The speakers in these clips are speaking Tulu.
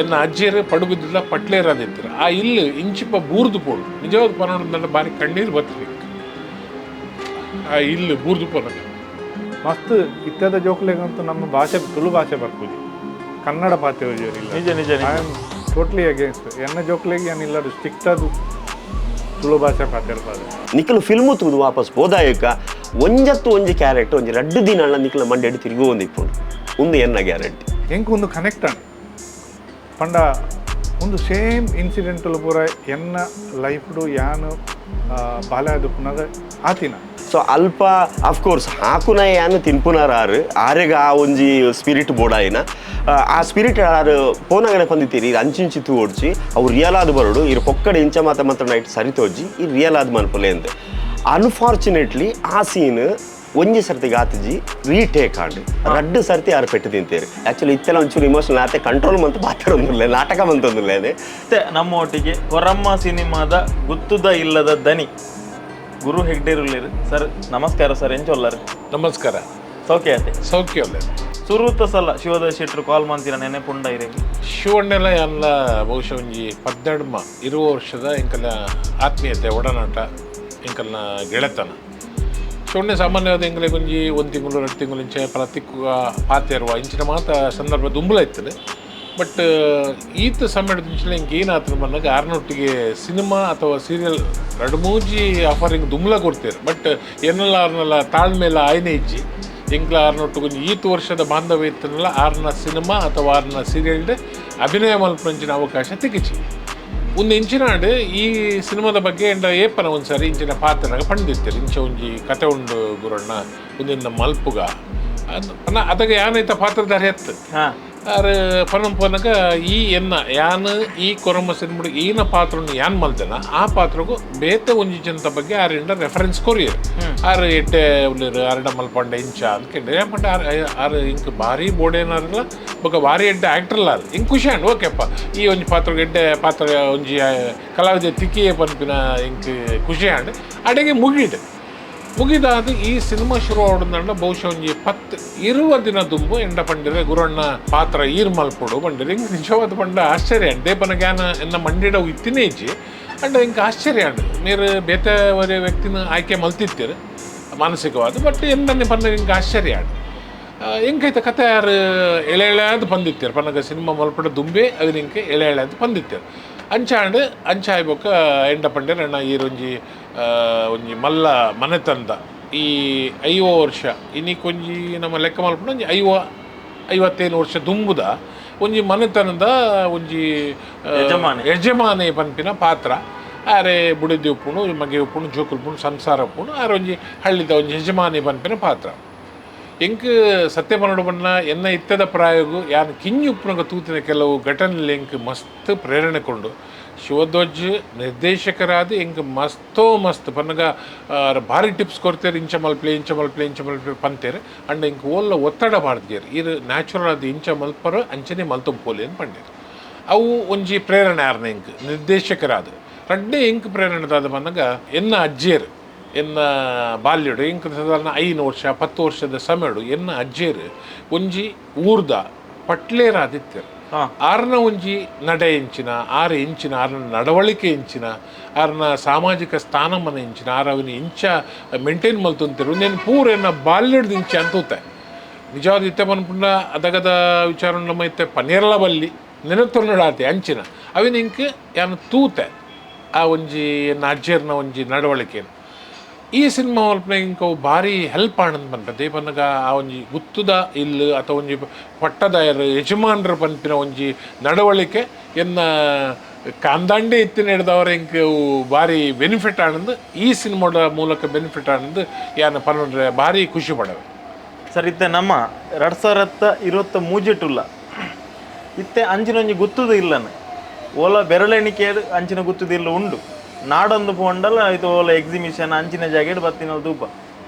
ಎನ್ನ ಅಜ್ಜಿಯರು ಪಡುಬಿದ್ದಿಲ್ಲ ಪಟ್ಲೇರಾದಿತ್ತಾರೆ. ಆ ಇಲ್ಲು ಇಂಚಿಪ ಬೂರ್ದು ಪೋಡು. ನಿಜವಾದ ಪನೋಡಂದಂಡ ಬಾರಿ ಕಣ್ಣೀರು ಬರ್ತದೆ ಆ ಇಲ್ಲು ಬೂರ್ದು ಪೋನಗ. ಮಸ್ತ್ ಇತ್ಯದ ಜೋಕ್ಲೆಗಂತೂ ನಮ್ಮ ಭಾಷೆ ತುಳು ಭಾಷೆ ಬರ್ಪುಜಿ, ಕನ್ನಡ ಪಾತೆರುಜಿ. ನಿಜ ನಿಜ. I am totally against. ಎನ್ನ ಜೋಕ್ಲೆಗ್ ಏನಿಲ್ಲ, ಸ್ಟ್ರಿಕ್ಟ್ ಅದು ತುಳು ಭಾಷೆ ಪಾತೆರ್ಪಾದೆ. ನಿಕಲು ಫಿಲ್ಮು ತೂದು ವಾಪಸ್ ಪೋದಾಯಕ ಒಂಜತ್ತು ಒಂಜಿ ಕ್ಯಾರೆಕ್ಟರ್ ಒಂಜಿ ರಡ್ಡು ದಿನ ನಿಕಲ ಮಂಡೆಡ್ ತಿರುಗು ಒಂದು ಇಪ್ಪುಂಡು, ಒಂದು ಎನ್ನ ಗ್ಯಾರಂಟಿ. ಎಂಕ್ ಒಂದು ಕನೆಕ್ಟ್ ಆಂಡ್ ಪಂಡ ಒಂದು ಸೇಮ್ ಇನ್ಸಿಡೆಂಟಲ್ ಪೂರ ಎನ್ನ ಲೈಫ್ಡು ಯಾನು ಬಾಲ್ಯದ ಆತಿನ. ಸೊ ಅಲ್ಪ ಅಫ್ಕೋರ್ಸ್ ಹಾಕುನ ಯಾನು ತಿನ್ಪುನಾರ ಆರು ಆರೆಗ ಆ ಒಂಜಿ ಸ್ಪಿರಿಟ್ ಬೋಡಾಯಿನ ಆ ಸ್ಪಿರಿಟ್ ಆರು ಪೋನಾಗನೆ ಪಂದಿತ್ತೀರಿ ಅಂಚಿಂಚಿ ತೂ ಓಡ್ಚಿ ಅವು ರಿಯಲ್ ಆದ್ ಬರೋಡು. ಇರು ಪೊಕ್ಕಡೆ ಇಂಚ ಮಾತ ಮಾತ್ರ ನೈಟ್ ಸರಿ ತೋಜಿ ಈ ರಿಯಲ್ ಆದ್ ಮನ್ಪುಲೆ ಅಂದ್. ಅನ್ಫಾರ್ಚುನೇಟ್ಲಿ ಆ ಸೀನ್ ಒಂಜಿ ಸರ್ತಿಗೆ ಆತಜಿ, ರೀಟೇಕ್ ಆಂಡ್. ರಡ್ಡು ಸರ್ತಿ ಆರು ಪೆಟ್ಟು ತಿಂತೇರು. ಆಕ್ಚುಲಿ ಇತ್ತೆಲ್ಲ ಒಂಚೂರು ಇಮೋಷನಲ್ ಆತೆ, ಕಂಟ್ರೋಲ್ ಮಂತ್ ಪಾತ್ರ ನಾಟಕ ಮಂತೊಂದುಲ್ಲೆ ಅದೇ. ಮತ್ತೆ ನಮ್ಮ ಒಟ್ಟಿಗೆ ಕೊರಮ್ಮ ಸಿನಿಮಾದ ಗುತ್ತುದ ಇಲ್ಲದ ದನಿ ಗುರು ಹೆಗ್ಡೇರುಲ್ಲೇರು ಸರ್. ನಮಸ್ಕಾರ ಸರ್, ಎಂಚೊಲ್ಲರು? ನಮಸ್ಕಾರ. ಸೌಖ್ಯ ಆತೆ? ಸೌಖ್ಯ ಅಲ್ಲ. ಸುರೂತ ಸಲ ಶಿವದ ಶೆಟ್ರು ಕಾಲ್ ಮಾಡ್ತೀರ ನೆನೆಪುಂಡ ಇರೇಗಿ? ಶಿವಣ್ಣೆಲ್ಲ ಎಲ್ಲ ಬಹುಶಃ ಒಂಜಿ 12 20 ವರ್ಷದ ಎಂಕಲ್ನ ಆತ್ಮೀಯತೆ, ಒಡನಾಟ, ಎಂಕಲ್ನ ಗೆಳೆತನ. ಶಿವಣ್ಣೆ ಸಾಮಾನ್ಯವಾದ ಎಂಕಲೆಗ್ ಒಂಜಿ ಒಂದು ತಿಂಗಳು 2 ತಿಂಗಳು ಇಂಚೆ ಪ್ರತಿಕ್ಕು ಪಾತೆರುವ ಇಂಚಿನ ಮಾತ ಸಂದರ್ಭ ದುಂಬುಲ ಇತ್ತದೆ. ಬಟ್ ಈತ ಸಮಯದ ಇಂಚಿನ ಇಂಕ ಏನಾಯ್ತು ಬಂದಾಗ ಆರ್ನೊಟ್ಟಿಗೆ ಸಿನಿಮಾ ಅಥವಾ ಸೀರಿಯಲ್ ಎರಡು ಮೂಜಿ ಆಫರಿಂಗ್ ದುಂಬುಲ ಕೊಡ್ತೇವೆ. ಬಟ್ ಎನ್ನೆಲ್ಲ ಆರ್ನೆಲ್ಲ ತಾಳ್ಮೆಲ್ಲ ಆಯ್ನೆ ಇಜ್ಜಿ. ಎಂಕ್ಲ ಆರ್ನೊಟ್ಟಿಗೆ ಒಂಜಿ ಈತ್ ವರ್ಷದ ಬಾಂಧವ್ಯ ಇತ್ತನಲ್ಲ, ಆರ್ನ ಸಿನಿಮಾ ಅಥವಾ ಆರ್ನ ಸೀರಿಯಲ್ ಅಭಿನಯ ಮಲ್ಪಂಚಿನ ಅವಕಾಶ ತಿಕ್ಕಿಚಿ. ಒಂದು ಇಂಚಿನಾಡು ಈ ಸಿನಿಮಾದ ಬಗ್ಗೆ ಎಂಡ ಏಪನ ಒಂದ್ಸಾರಿ ಇಂಚಿನ ಪಾತ್ರನಾಗ ಪಂಡಿತ್ತಾರೆ, ಇಂಚ ಒಂಜಿ ಕತೆ ಉಂಡು ಗುರಣ್ಣ, ಒಂದಿನ ಮಲ್ಪುಗ ಅದು ಅದಾಗ ಯಾನೈತ ಪಾತ್ರಧಾರಿ ಎತ್ತು. ಆರ್ ಪನಂ ಪನಗ ಈ ಎನ್ನ ಯಾನ್ ಈ ಕೊರಮ ಸಿನಿಮಾ ಈನ ಪಾತ್ರನು ಯಾನ್ ಮಲ್ದೆನ ಆ ಪಾತ್ರಗೂ ಬೇತೆ ಒಂಜಿ ಜನತ ಬಗ್ಗೆ ಆರಿಂದ ರೆಫರೆನ್ಸ್ ಕೊರಿಯರ್. ಆರ್ ಎಟ್ಟೆ ಉಲ್ಲೇರು ಆರ್ಡ ಮಲ್ಪಂಡೆ ಇಂಚ ಅಂದ್ಕೊಂಡೆ ಏನ್ ಆರ್ ಆರ್ ಇಂಕ್ ಭಾರಿ ಬೋಡೇನಾರಲ್ಲ ಬೊಕ ಭಾರಿ ಎಡ್ಡೆ ಆ್ಯಕ್ಟ್ರಲ್ಲ. ಆರ್ ಇಂಕ್ ಖುಷಿ ಆಂಡ್ ಓಕೆಪ್ಪ, ಈ ಒಂಜಿ ಪಾತ್ರ ಎಡ್ಡೆ ಪಾತ್ರ ಒಂಜಿ ಕಲಾವಿದ ತಿಕ್ಕಿಯೇ ಪನ್ಪಿನ ಇಂಕ್ ಖುಷಿ ಆಂಡ್. ಅಡೆಗೆ ಮುಗಿಡ್ ಮುಗಿದಾದ ಈ ಸಿನಿಮಾ ಶುರು ಆಡುದಂಡ ಬಹುಶಃ ಒಂಜಿ 10-20 ದಿನ ದುಂಬು ಎಂಡ ಪಂಡಿರೆ ಗುರಣ್ಣ ಪಾತ್ರ ಈರ್ ಮಲ್ಪೊಡು ಪಂಡಿರೆ. ಇಂಕ್ ನಿಜವಾದ ಪಂಡ ಆಶ್ಚರ್ಯ ಅಂಡ್ ದೇಪನ ಜ್ಞಾನ ಎನ್ನ ಮಂಡಿಡ ಇತ್ತಿನೇ ಇಜ್ಜಿ ಅಂಡ್ ಇಂಕ್ ಆಶ್ಚರ್ಯ ಅಂಡ್ ನೀರು ಬೇತೆ ಒರೆ ವ್ಯಕ್ತಿನ ಆಯ್ಕೆ ಮಲ್ತಿತ್ತೀರು ಮಾನಸಿಕವಾದ. ಬಟ್ ಎಂದನ್ನೇ ಪಂಡ ಇಂಕ್ ಆಶ್ಚರ್ಯ ಅಂಡ್ ಎಂಕೈತ ಕತೆ ಯಾರು ಎಳೆ ಎಳೆಯಾದ ಬಂದಿತ್ತೀರು ಪನ್ನಗ ಸಿನಿಮಾ ಮಲ್ಪಡ ದುಂಬೆ ಅವಿನ ಇಂಕ ಎಳೆ ಎಳೆಯಾದ ಬಂದಿತ್ತೀರು. ಅಂಚಾಂಡ್ ಅಂಚ ಆಯ್ಬೊಕ್ಕ ಎಂಡ ಪಂಡೆರ್ ಅಣ್ಣ ಈರೊಂಜಿ ಒಂಜಿ ಮಲ್ಲ ಮನೆತಂದ ಈ 50 ವರ್ಷ ಇನ್ನಿಕೊಂಜಿ ನಮ್ಮ ಲೆಕ್ಕ ಮಲ್ಪುಂಡ ಒಂಜಿ 50-55 ವರ್ಷ ದುಂಬುದ ಒಂಜಿ ಮನೆತನದ ಒಂಜಿ ಯಜಮಾನೆ. ಯಜಮಾನೆ ಪನ್ಪಿನ ಪಾತ್ರ. ಆರೆ ಬುಡಿದಿ ಉಪ್ಪುಂಡು, ಮಗೆ ಉಪ್ಪುಂಡು, ಜೋಕುಲು ಉಪ್ಪುಂಡು, ಸಂಸಾರ ಉಪ್ಪುಂಡು. ಆರೆ ಒಂಜಿ ಹಳ್ಳಿದ ಒಂಜಿ ಯಜಮಾನಿ ಪನ್ಪಿನ ಪಾತ್ರ. ಎಂಕ್ ಸತ್ಯ ಪನೋಡು ಬಣ್ಣ ಎನ್ನ ಇತ್ತದ ಪ್ರಾಯೋಗು ಯಾನ್ ಕಿಂಜಿ ಉಪ್ಪುನಗ ತೂತಿನ ಕೆಲವು ಘಟನೆలు ಎಂಕ್ ಮಸ್ತ್ ಪ್ರೇರಣೆ ಕೊಂಡು. ಶಿವಧ್ವಜ್ ನಿರ್ದೇಶಕರಾದ ಎಂಕ್ ಮಸ್ತೋ ಮಸ್ತ್ ಪನ್ನಗ ಭಾರಿ ಟಿಪ್ಸ್ ಕೊಡ್ತೇರು. ಇಂಚ ಮಲ್ಪ್ಲೆ, ಇಂಚ ಮಲ್ಪ್ಲೆ, ಇಂಚ ಮಲ್ಪ್ಲೆ ಪಂತೇರು. ಅಂಡ್ ಇಂಕ್ ಓಲ್ಲ ಒತ್ತಡ ಮಾಡ್ತೀರು, ಇರು ನ್ಯಾಚುರಲ್ ಆದ್ ಇಂಚ ಮಲ್ಪರು ಅಂಚನೆ ಮಲ್ತೊಂಪೋಲಿ ಅಂತ ಪಂಡೇರು. ಅವು ಒಂಜಿ ಪ್ರೇರಣೆ ಆರ್ನ ಎಂಕ್ ನಿರ್ದೇಶಕರಾದ. ರಡ್ಡೇ ಎಂಕ್ ಪ್ರೇರಣೆದಾದ ಬಂದಾಗ ಎನ್ನ ಅಜ್ಜಿಯರು ಎನ್ನ ಬಾಲ್ಯಡು ಎಂಕ್ ಸಾಧಾರಣ 5 ವರ್ಷ 10 ವರ್ಷದ ಸಮಯಡು ಎನ್ನ ಅಜ್ಜಿಯರು ಒಂಜಿ ಊರ್ದ ಪಟ್ಲೇರಾದಿತ್ಯರು. ಆರ್ನ ಒಂಜಿ ನಡೆ ಇಂಚಿನ, ಆರು ಇಂಚಿನ ಆರ್ನ ನಡವಳಿಕೆ ಇಂಚಿನ, ಆರ್ನ ಸಾಮಾಜಿಕ ಸ್ಥಾನಮಾನ ಇಂಚಿನ, ಆರ್ ಅವನ ಇಂಚ ಮೇಂಟೈನ್ ಮಲ್ತೊಂತಿರು నేను ಪೂರ ಎನ್ನ ಬಾಲ್ಯದ ಇಂಚ ಅಂತ. ನಿಜವಾದ ಇತ್ತೆ ಪನ್ಪುಂಡ ಅದಗದ ವಿಚಾರ ನಮ್ಮ ಇತ್ತೆ ಪನೇರ್ಲ ಬಲ್ಲಿ ನೆನತೊನ್ನಡಾತೆ ಅಂಚಿನ ಅವಿನ ಇಂಕ್ ಯಾನು ತೂತೆ ಆ ಒಂಜಿ ಎನ್ನ ಅಜ್ಜಿಯರ್ನ ಒಂಜಿ ನಡವಳಿಕೆ. ಈ ಸಿನಿಮಾ ಮಲ್ಪನ ಇಂಕ ಅವು ಭಾರಿ ಹೆಲ್ಪ್ ಆಣಂದ್ ಪನ್ಪ ದೇಪನ್ನಗ ಆ ಒಂಜಿ ಗುತ್ತುದ ಇಲ್ಲು ಅಥವಾ ಒಂಜಿ ಪಟ್ಟದಾಯರು ಯಜಮಾನ್ರ ಪನ್ಪಿನ ಒಂಜಿ ನಡವಳಿಕೆ ಎನ್ನ ಕಾಂದಾಂಡೆ ಇತ್ತಿನ ಹಿಡ್ದವರ ಇಂಕ್ ಅವು ಭಾರಿ ಬೆನಿಫಿಟ್ ಆನಂದ್. ಈ ಸಿನಿಮಾದ ಮೂಲಕ ಬೆನಿಫಿಟ್ ಆನಂದ್ ಯಾನ ಪನ್ನೊಂದ್ರೆ ಭಾರಿ ಖುಷಿ ಪಡವೆ. ಸರ್, ಇತ್ತೆ ನಮ್ಮ 2023 ಇಟ್ಟುಲ್ಲ. ಇತ್ತೆ ಅಂಚಿನೊಂಜಿ ಗುತ್ತುದು ಇಲ್ಲನ ಓಲ ಬೆರಳೆಣಿಕೆ ಅಂಚಿನ ಗುತ್ತುದು ಇಲ್ಲ ಉಂಡು. ನಾಡೊಂದು ಪೋಂಡಲ ಇದು ಓಲ ಎಕ್ಸಿಬಿಷನ್ ಅಂಚಿನ ಜಾಗೆಡ್ ಬತ್ತಿನ ತೂಪ.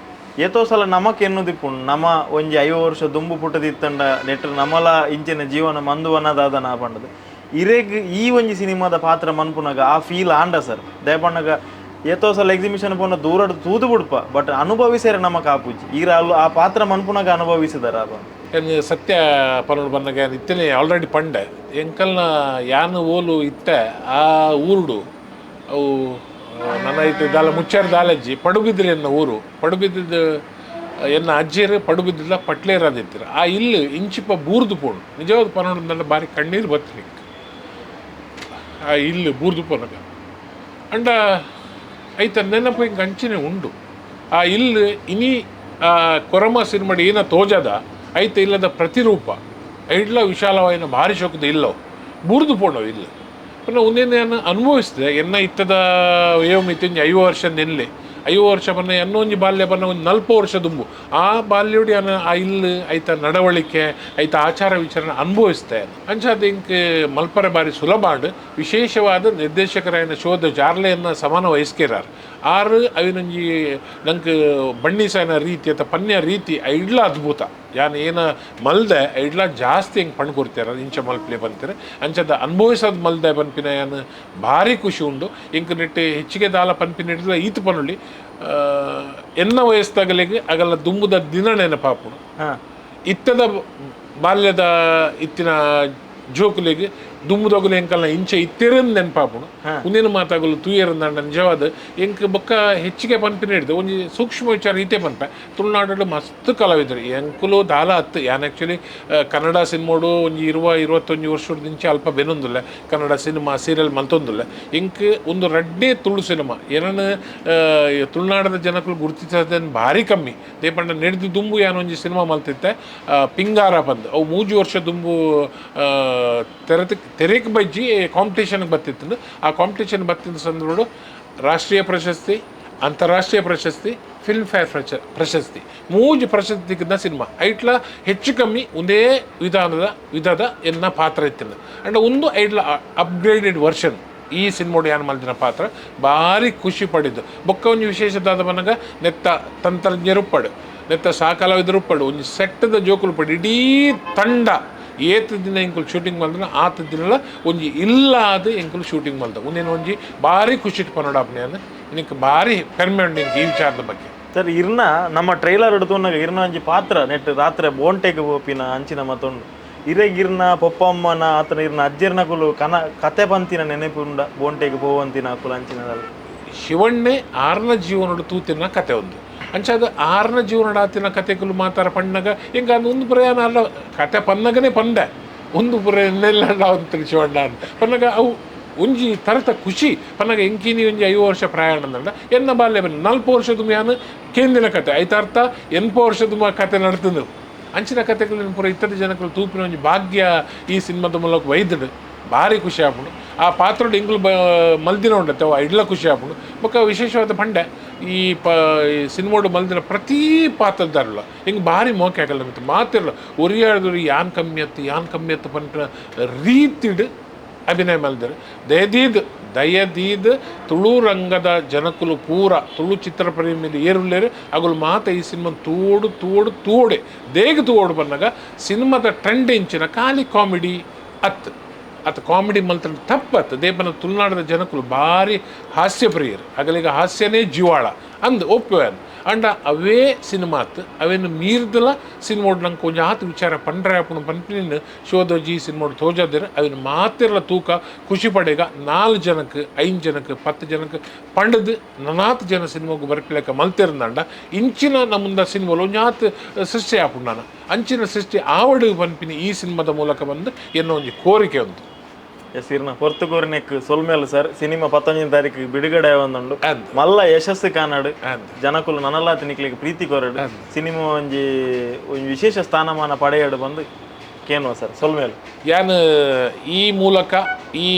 ಏತೋ ಸಲ ನಮಕ್ ಎನ್ನುದಿಪ್ಪುಂಡು, ನಮ ಒಂಜಿ 50 ವರ್ಷ ದುಂಬು ಪುಟ್ಟದಿತ್ತಂಡ ನೆಟ್ ನಮಲ ಇಂಚಿನ ಜೀವನ ಮಂದುವನದಾದ ನಾ ಪಂಡದು. ಇರೆಗ್ ಈ ಒಂಜಿ ಸಿನಿಮಾದ ಪಾತ್ರ ಮನ್ಪುನಗ ಆ ಫೀಲ್ ಆಂಡ ಸರ್? ದಯಪಣ್ಣಗ ಏತೋ ಸಲ ಎಕ್ಸಿಬಿಷನ್ ಪೋನ ದೂರಡ್ ತೂದು ಬಿಡ್ಪ, ಬಟ್ ಅನುಭವಿಸೇರೆ ನಮಕ್ ಆಪುಜಿ. ಈರ ಅಲ್ಲು ಆ ಪಾತ್ರ ಮನ್ಪುನಗ ಅನುಭವಿಸಿದಾರ? ಸತ್ಯ ಪನ್ನೊಂಡು ಬಂದಾಗ ಯಾನ್ ಇತ್ತನೆ ಆಲ್ರೆಡಿ ಪಂಡೆ ಎಂಕಲ್ನ ಯಾನ್ ಓಲು ಇತ್ತೆ ಆ ಊರುಡು ಅವು ನನ್ನ ಇತ್ತು ದಾಲ ಮುಚ್ಚಾರ ದಾಲಜ್ಜಿ ಪಡುಬಿದ್ರಿ ಎನ್ನ ಊರು ಪಡುಬಿದ್ದ ಎನ್ನ ಅಜ್ಜಿಯರು ಪಡುಬಿದ್ದಿಲ್ಲ ಪಟ್ಲೇರಾದಿತ್ತೀರ ಆ ಇಲ್ಲಿ ಇಂಚಿಪ ಬೂರ್ದು ಪೋಣು ನಿಜವಾದ ಪನ್ನೊಂದು ಬಾರಿ ಕಣ್ಣೀರು ಬತ್ತಿ ಆ ಇಲ್ಲಿ ಬೂರ್ದು ಪೋನಗ ಅಂಡ ಐತ ನೆನಪು ಹಿಂಗೆ ಅಂಚಿನೆ ಉಂಡು ಆ ಇಲ್ಲಿ ಇನಿ ಆ ಕೊರಮ ಸಿನಿಮಾಡಿ ಏನ ತೋಜದ ಐತ ಇಲ್ಲದ ಪ್ರತಿರೂಪ ಐಡ್ಲ ವಿಶಾಲವಾಯಿನ ಭಾರಿ ಶೋಕದ ಇಲ್ಲವು ಬೂರ್ದು ಪೋಣವು ಇಲ್ಲ ಪುನಃ ಒಂದೇನು ಅನುಭವಿಸಿದೆ ಎನ್ನ ಇತ್ತದ ಏವ ಮಿತಿ 50 ವರ್ಷ ನೆನ್ಲೆ 50 ವರ್ಷ ಬನ್ನ ಎನ್ನೊಂಜಿ ಬಾಲ್ಯ ಬನ್ನ ಒಂದು 40 ವರ್ಷ ದುಂಬು ಆ ಬಾಲ್ಯೋಡಿ ಅನ್ನ ಆ ಇಲ್ಲಿ ಐತ ನಡವಳಿಕೆ ಐತ ಆಚಾರ ವಿಚಾರನ ಅನುಭವಿಸ್ತೆ ಅಂಚಾದ ಇಂಕ್ ಮಲ್ಪರೆ ಬಾರಿ ಸುಲಭ ಆಂಡ್ ವಿಶೇಷವಾದ ನಿರ್ದೇಶಕರಾಯನ ಶೋಧ ಜಾರ್ಲೆಯನ್ನು ಸಮಾನ ವಹಿಸ್ಕಿರಾರ್ ಆರು ಅವಿನೊಂಜಿ ನಂಗೆ ಬಣ್ಣಿಸನ ರೀತಿ ಅಥವಾ ಪನ್ಯ ರೀತಿ ಐಡ್ಲ ಅದ್ಭುತ ಯಾನ್ ಏನ ಮಲ್ದೆ ಐಡ್ಲ ಜಾಸ್ತಿ ಹಿಂಗೆ ಪಣ್ ಕೊಡ್ತಾರ ಇಂಚ ಮಲ್ಪ್ಲೆ ಬಂತಾರೆ ಅಂಚದ ಅನುಭವಿಸೋದು ಮಲ್ದೆ ಪನ್ಪಿನ ಯಾನ್ ಭಾರಿ ಖುಷಿ ಉಂಡು ಇಂಕ್ ನೆಟ್ಟು ಹೆಚ್ಚಿಗೆ ದಾಲ ಪನ್ಪಿನ ಹಿಡಿದ ಈತ ಪನ್ನುಳ್ಳಿ ಎನ್ನ ವಯಸ್ಸಾಗಲಿಗೆ ಅಗಲ ದುಂಬುದ ದಿನ ನೆನಪಾಪುಡು ಇತ್ತದ ಬಾಲ್ಯದ ಇತ್ತಿನ ಜೋಕುಲಿಗೆ ದುಂಬುದೊಗಲು ಎಂಕಲ್ನ ಇಂಚೆ ಇತ್ತಿರನ್ ನೆನಪಾಪುಡು ಉಂದೇನು ಮಾತಾಗಲು ತೂಯರಂದಂಡ ನಿಜವಾದ ಎಂಕ್ ಬೊಕ್ಕ ಹೆಚ್ಚಿಗೆ ಪನ್ಪಿನ ಹಿಡಿದು ಒಂಜಿ ಸೂಕ್ಷ್ಮ ವಿಚಾರ ಈತೆ ಪನ್ಪೆ ತುಳುನಾಡು ಮಸ್ತ್ ಕಲಾವಿದರು ಎಂಕುಲು ದಾಲ ಹತ್ತು ಯಾನ್ ಆ್ಯಕ್ಚುಲಿ ಕನ್ನಡ ಸಿನಿಮೋಡು ಒಂಜಿ 20-21 ವರ್ಷದಿಂಚೆ ಅಲ್ಪ ಬೆನೊಂದುಲ್ಲ ಕನ್ನಡ ಸಿನಿಮಾ ಸೀರಿಯಲ್ ಮಲ್ತೊಂದುಲ್ಲ ಎಂಕ್ ಒಂದು ರಡ್ಡೇ ತುಳು ಸಿನಿಮಾ ಏನನ್ನ ತುಳುನಾಡದ ಜನಕುಲು ಗುರುತಿಸೋದನ್ನು ಭಾರಿ ಕಮ್ಮಿ ದೇಪಂಡ ನಡೆದು ದುಂಬು ಯಾನೊಂಜಿ ಸಿನಿಮಾ ಮಲ್ತಿತ್ತೆ ಪಿಂಗಾರ ಬಂದು ಅವು 3 ವರ್ಷ ದುಂಬು ತೆರೆಕ್ ಬಜ್ಜಿ ಕಾಂಪಿಟೇಷನ್ಗೆ ಬತ್ತಿತ್ತು ಆ ಕಾಂಪಿಟೇಷನ್ ಬತ್ತಿದ್ದ ಸಂದರ್ಭ ರಾಷ್ಟ್ರೀಯ ಪ್ರಶಸ್ತಿ ಅಂತಾರಾಷ್ಟ್ರೀಯ ಪ್ರಶಸ್ತಿ ಫಿಲ್ಮ್ ಫೇರ್ ಪ್ರಶಸ್ತಿ 3 ಪ್ರಶಸ್ತಿ ಸಿಕ್ಕಿದ್ದ ಸಿನಿಮಾ ಐಟ್ಲ ಹೆಚ್ಚು ಕಮ್ಮಿ ಒಂದೇ ವಿಧದ ಎನ್ನ ಪಾತ್ರ ಇತ್ತಿಲ್ಲ ಅಂಡ್ ಒಂದು ಐಟ್ಲ ಅಪ್ಗ್ರೇಡೆಡ್ ವರ್ಷನ್ ಈ ಸಿನಿಮೋಡು ಯಾನ್ ಮಲ್ದಿನ ಪಾತ್ರ ಭಾರಿ ಖುಷಿ ಪಡಿದ್ದು ಬೊಕ್ಕ ಒಂಜಿ ವಿಶೇಷದಾದ ಮನಗ ನೆತ್ತ ತಂತ್ರಜ್ಞರುಪ್ಪಡು ನೆತ್ತ ಸಾಕಲವಿದರುಪ್ಪಡು ಒಂಜಿ ಸೆಟ್ಟದ ಜೋಕುಲು ಪಡು ಇಡೀ ತಂಡ ಏತ ದಿನ ಎಂಕುಲು ಶೂಟಿಂಗ್ ಮಲ್ದನ ಆತ ದಿನಲ ಒಂಜಿ ಇಲ್ಲಾದ ಎಂಕುಲು ಶೂಟಿಂಗ್ ಮಲ್ದ ಒಂದೇನು ಒಂಜಿ ಭಾರಿ ಖುಷಿ ಪನ್ನಡಾಪ್ನೆ ನಿಂಗೆ ಭಾರಿ ಪೆರ್ಮೆ ಉಂಡು ಈ ವಿಚಾರದ ಬಗ್ಗೆ. ಸರ್ ಇರ್ನ ನಮ್ಮ ಟ್ರೈಲರ್ ಹಿಡಿದು ಇರ್ನ ಒಂಜಿ ಪಾತ್ರ ನೆಟ್ ರಾತ್ರಿ ಬೋಂಟೆಗೆ ಪೋಪಿನ ಅಂಚಿನ ಮತ್ತೊಂದು ಇರೆಗಿರ್ನ ಪೊಪ್ಪಮ್ಮನ ಆತನ ಇರ್ನ ಅಜ್ಜಿರ್ನ ಕುಲು ಕನ ಕತೆ ಪಂತಿನ ನೆನಪುಂಡ ಬೋಂಟೆಗೆ ಪೋವಂತಿನ ಕುಲು ಅಂಚಿನದಲ್ಲ ಶಿವಣ್ಣೆ ಆರ್ನ ಜೀವನಡು ತೂತಿನ ಕತೆ ಒಂದು ಅಂಚಾದ ಆರ್ನ ಜೀವನಡು ಆತಿನ ಕತೆಗಳು ಮಾತಾರ ಪಣ್ಣಗ ಹಿಂಗ ಅದು ಒಂದು ಪ್ರಯಾಣ ಅಲ್ಲ ಕತೆ ಪನ್ನಗನೇ ಪಂದೆ ಒಂದು ಪುರ ಅಂತ ಶಿವಣ್ಣ ಅಂತ ಪನ್ನಗ ಅವು ಒಂಜಿ ತರತ ಖುಷಿ ಪನ್ನಗ ಎಂಕಿನಿ ಒಂಜಿ 5 ವರ್ಷ ಪ್ರಯಾಣ ಅಂದ ಎನ್ನ ಬಾಲ್ಯ ಬನ್ನಿ 40 ವರ್ಷದ ಮ್ಯಾನು ಕೇಂದಿನ ಕತೆ ಐತಾರ್ಥ 80 ವರ್ಷದ ಕತೆ ನಡ್ತಂದು ಅಂಚಿನ ಕತೆಗಳನ್ನು ಪೂರ ಇತರ ಜನಗಳು ತೂಪಿನ ಒಂಜಿ ಭಾಗ್ಯ ಈ ಸಿನಿಮಾದ ಮೂಲಕ ವೈದ್ಯಡು ಭಾರಿ ಖುಷಿ ಆಪುಂಡು ಆ ಪಾತ್ರಡು ಇಂಗ್ಲು ಮಲ್ದಿನ ಉಂಡತ್ತೆ ಅವು ಇಡ್ಲ ಖುಷಿ ಆಪುಂಡು ಬೊಕ್ಕ ವಿಶೇಷವಾದ ಪಂಡೆ ಈ ಸಿನಿಮೋಡು ಮಲ್ದಿನ ಪ್ರತಿ ಪಾತ್ರದಾರಲ್ಲ ಹಿಂಗೆ ಭಾರಿ ಮೋಕೆ ಆಗಲ್ಲ ಮತ್ತು ಮಾತಿರಲ್ಲ ಒರಿಯಾಡಿದ್ರು ಯಾನ್ ಕಮ್ಮಿ ಅತ್ತು ಯಾನ್ ಕಮ್ಮಿ ಅತ್ತು ಪಂಪಿನ ರೀತಿಡು ಅಭಿನಯ ಮಲ್ದರು ದಯದೀದ್ ತುಳು ರಂಗದ ಜನಕುಲು ಪೂರ ತುಳು ಚಿತ್ರಪ್ರೇಮಿಲು ಏರುಲ್ಲೇರು ಅಗುಲು ಮಾತ ಈ ಸಿನಿಮಾ ತೋಡು ತೋಡು ತೋಡೆ ದೇಗ ತೋಡು ಬಂದಾಗ ಸಿನಿಮಾದ ಟ್ರೆಂಡ್ ಇಂಚಿನ ಖಾಲಿ ಕಾಮಿಡಿ ಅತ್ತು ಅತ್ ಕಾಮಿಡಿ ಮಲ್ತ ತಪ್ಪತ್ತು ದೇಪನ ತುಳುನಾಡದ ಜನಕುಲು ಭಾರಿ ಹಾಸ್ಯ ಪ್ರಿಯರು ಅಗಲಿಗ ಹಾಸ್ಯನೇ ಜೀವಾಳ ಅಂದ್ ಒಪ್ಪುವೆ ಅಂದ್ ಅಂಡ ಅವೇ ಸಿನಿಮಾತ್ ಅವೇನು ಮೀರ್ದಲ ಸಿನಿಮೋಡ್ ನಂಗೆ ಕೊಂಚ ಆತ ವಿಚಾರ ಪಂಡ್ರೆ ಆಪುಣ ಪನ್ಪಿನ ಶಿವದೋಜಿ ಸಿನಿಮೋಡ್ ತೋಜಾದಿರ ಅವಿನ ಮಾತಿರಲ ತೂಕ ಖುಷಿ ಪಡೆಗ 4 ಜನಕ್ಕೆ 5 ಜನಕ್ಕೆ 10 ಜನಕ್ಕೆ ಪಂಡದು ನನಾತ್ ಜನ ಸಿನಿಮಾಗೂ ಬರ್ಪಿಲಕ ಮಲ್ತಿರಂದಂಡ ಇಂಚಿನ ನಮ್ಮುಂದ ಸಿನಿಮಾ ಒಂಜಾತ್ ಸೃಷ್ಟಿ ಆಪುಣ ನಾನು ಅಂಚಿನ ಸೃಷ್ಟಿ ಆವಡು ಪನ್ಪಿನ ಈ ಸಿನಿಮಾದ ಮೂಲಕ ಬಂದು ಎನ್ನೋ ಒಂಜಿ ಕೋರಿಕೆ ಉಂಟು. ಎಸ್ ಇರ್ನ ಪೊರ್ತುಗೂರಿನೆಕ್ ಸೊಲ್ಮೇಲು ಸರ್ ಸಿನಿಮಾ 19 ತಾರೀಕು ಬಿಡುಗಡೆ ಒಂದುಂಡು ಮಲ್ಲ ಯಶಸ್ಸು ಕಾನಾಡು ಜನಕುಲು ನನಲಾತ ನಿಕ್ಲಿಗೆ ಪ್ರೀತಿ ಕೊರಡು ಸಿನಿಮಾ ಒಂಜಿ ಒಂಜಿ ವಿಶೇಷ ಸ್ಥಾನಮಾನ ಪಡೆಯಡು ಬಂದು ಕೇನುವ ಸರ್ ಸೊಲ್ಮೇಲು. ಯಾನ್ ಈ ಮೂಲಕ ಈ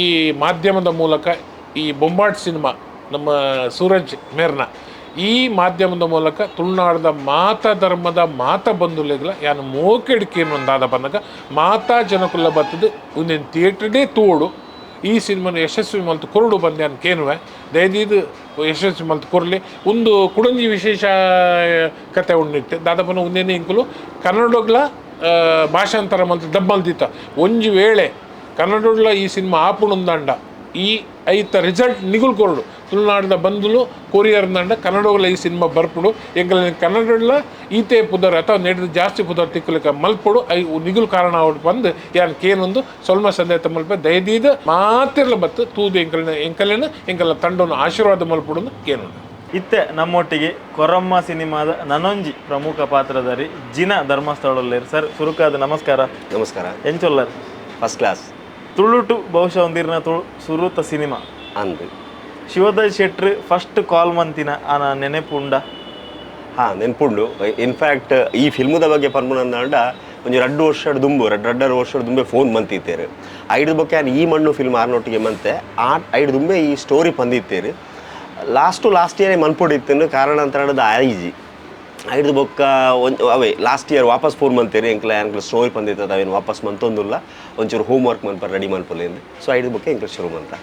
ಮಾಧ್ಯಮದ ಮೂಲಕ ಈ ಬೊಂಬಾಟ್ ಸಿನಿಮಾ ನಮ್ಮ ಸೂರಜ್ ಮೇರ್ನ ಈ ಮಾಧ್ಯಮದ ಮೂಲಕ ತುಳುನಾಡದ ಮಾತಾ ಧರ್ಮದ ಮಾತಾ ಬಂಧುಲೆಗ್ಲ ಯಾನ್ ಮೋಕೆಡ್ಕೇನು ಒಂದಾದ ಬಂದಾಗ ಮಾತಾ ಜನಕುಲ ಬತ್ತದು ಒಂದೇನು ಥಿಯೇಟ್ರಡೇ ತೋಡು ಈ ಸಿನಿಮಾನ ಯಶಸ್ವಿ ಮಲ್ತು ಕೊರಡು ಬಂದೆ ಅನ್ ಕೇನುವೆ ದಯದೀದು ಯಶಸ್ವಿ ಮಲ್ತು ಕೊರಲಿ ಒಂದು ಕುಡಂಜಿ ವಿಶೇಷ ಕತೆ ಉಂಡಿಟ್ಟು ದಾದಪನ ಒಂದೇನೆ ಇಂಕುಲು ಕನ್ನಡಗ್ಲ ಭಾಷಾಂತರ ಮಲ್ತು ಡಬ್ ಮಲ್ತಿತ್ತ ಒಂಜಿ ವೇಳೆ ಕನ್ನಡಗ್ಲ ಈ ಸಿನಿಮಾ ಆಪುಣುಂದಂಡ ಈ ಐತ ರಿಸಲ್ಟ್ ನಿಗುಲ್ ಕೊರಡು ತುಳುನಾಡಿದ ಬಂಧುಲು ಕೊರಿಯರ್ ನಂಡ ಕನ್ನಡೋಗಲ ಈ ಸಿನಿಮಾ ಬರ್ಪುಡು ಎಂಕಲ್ ಕನ್ನಡಲ ಈತೆ ಪುದರ್ ಅಥವಾ ನೆಡ್ದು ಜಾಸ್ತಿ ಪುದರ್ ತಿಕ್ಕಲಿಕ್ಕ ಮಲ್ಪೊಡು I ನಿಗುಲ್ ಕಾರಣ ಅವಡು ಬಂದು ಯಾನ್ ಕೇನೊಂದು ಸೊಲ್ಮ ಸಂದೇತ ಮಲ್ಪೆ ದಯದೀದ ಮಾತಿರ್ಲ ಬತ್ತು ತೂದು ಎಂಕಲ್ನ ಎಂಕಲೇನ ಎಂಕಲ್ನ ತಂಡವನ್ನು ಆಶೀರ್ವಾದ ಮಲ್ಪೊಡು ಕೇನೊಂದು. ಇತ್ತೆ ನಮ್ಮೊಟ್ಟಿಗೆ ಕೊರಮ್ಮ ಸಿನಿಮಾದ ನನೊಂಜಿ ಪ್ರಮುಖ ಪಾತ್ರಧಾರಿ ಜಿನ ಧರ್ಮಸ್ಥಳಲ್ಲೇರು. ಸರ್ ಸುರುಕಾದ ನಮಸ್ಕಾರ. ನಮಸ್ಕಾರ. ಎಂಚೊಲ್ಲರ್? First class. ತುಳುಟು ಬಹುಶಃ ಒಂದಿರ್ನ ತುಳು ಸುರುತ ಸಿನಿಮಾ ಅಂದು ಶಿವದಾಸ್ ಶೆಟ್ರು ಫಸ್ಟ್ ಕಾಲ್ ಮಂತಿನ ಆನ ನೆನೆಪುಂಡ? ಹಾಂ ನೆನ್ಪುಂಡು. ಇನ್ಫ್ಯಾಕ್ಟ್ ಈ ಫಿಲ್ಮದ ಬಗ್ಗೆ ಪನ್ಪುನಂದಾಂಡ ಒಂಜಿ ರಡ್ಡು ವರ್ಷದ ದುಂಬು ರಡ್ಡರ ವರ್ಷದ ದುಂಬೆ ಫೋನ್ ಮಂತಿತ್ತೇರು. ಐದು ಬೊಕ್ಕೆ ಈ ಮಣ್ಣು ಫಿಲ್ಮ್ ಆರ್ನೊಟ್ಟಿಗೆ ಮಂತೆ ಆ ಐದು ದುಂಬೆ ಈ ಸ್ಟೋರಿ ಪಂದಿತ್ತೇರು. ಲಾಸ್ಟ್ ಇಯರೇ ಮನ್ಪೊಡಿತ್ತು ಕಾರಣ ಅಂತ ಹೇಳೋದು ಆಯ್ಜಿ. ಐದು ಬೊಕ್ಕ ಒಂದು ಅವೇ ಲಾಸ್ಟ್ ಇಯರ್ ವಾಪಸ್ ಫೋನ್ ಮಂತೇರಿ ಎಂಕ್ಲ ಎಂಕ್ಲ ಸ್ಟೋರಿ ಬಂದಿತ್ತದ ಅವೇನು ವಾಪಸ್ ಮಂತೊಂದುಲ್ಲ ಒಂಚೂರು ಹೋಮ್ ವರ್ಕ್ ಮನ್ಪ ರೆಡಿ ಮನ್ಪೊಲೆ. ಸೊ ಐದು ಬೊಕ್ಕ ಎಂಕ್ಲ ಶುರು ಮಂತ.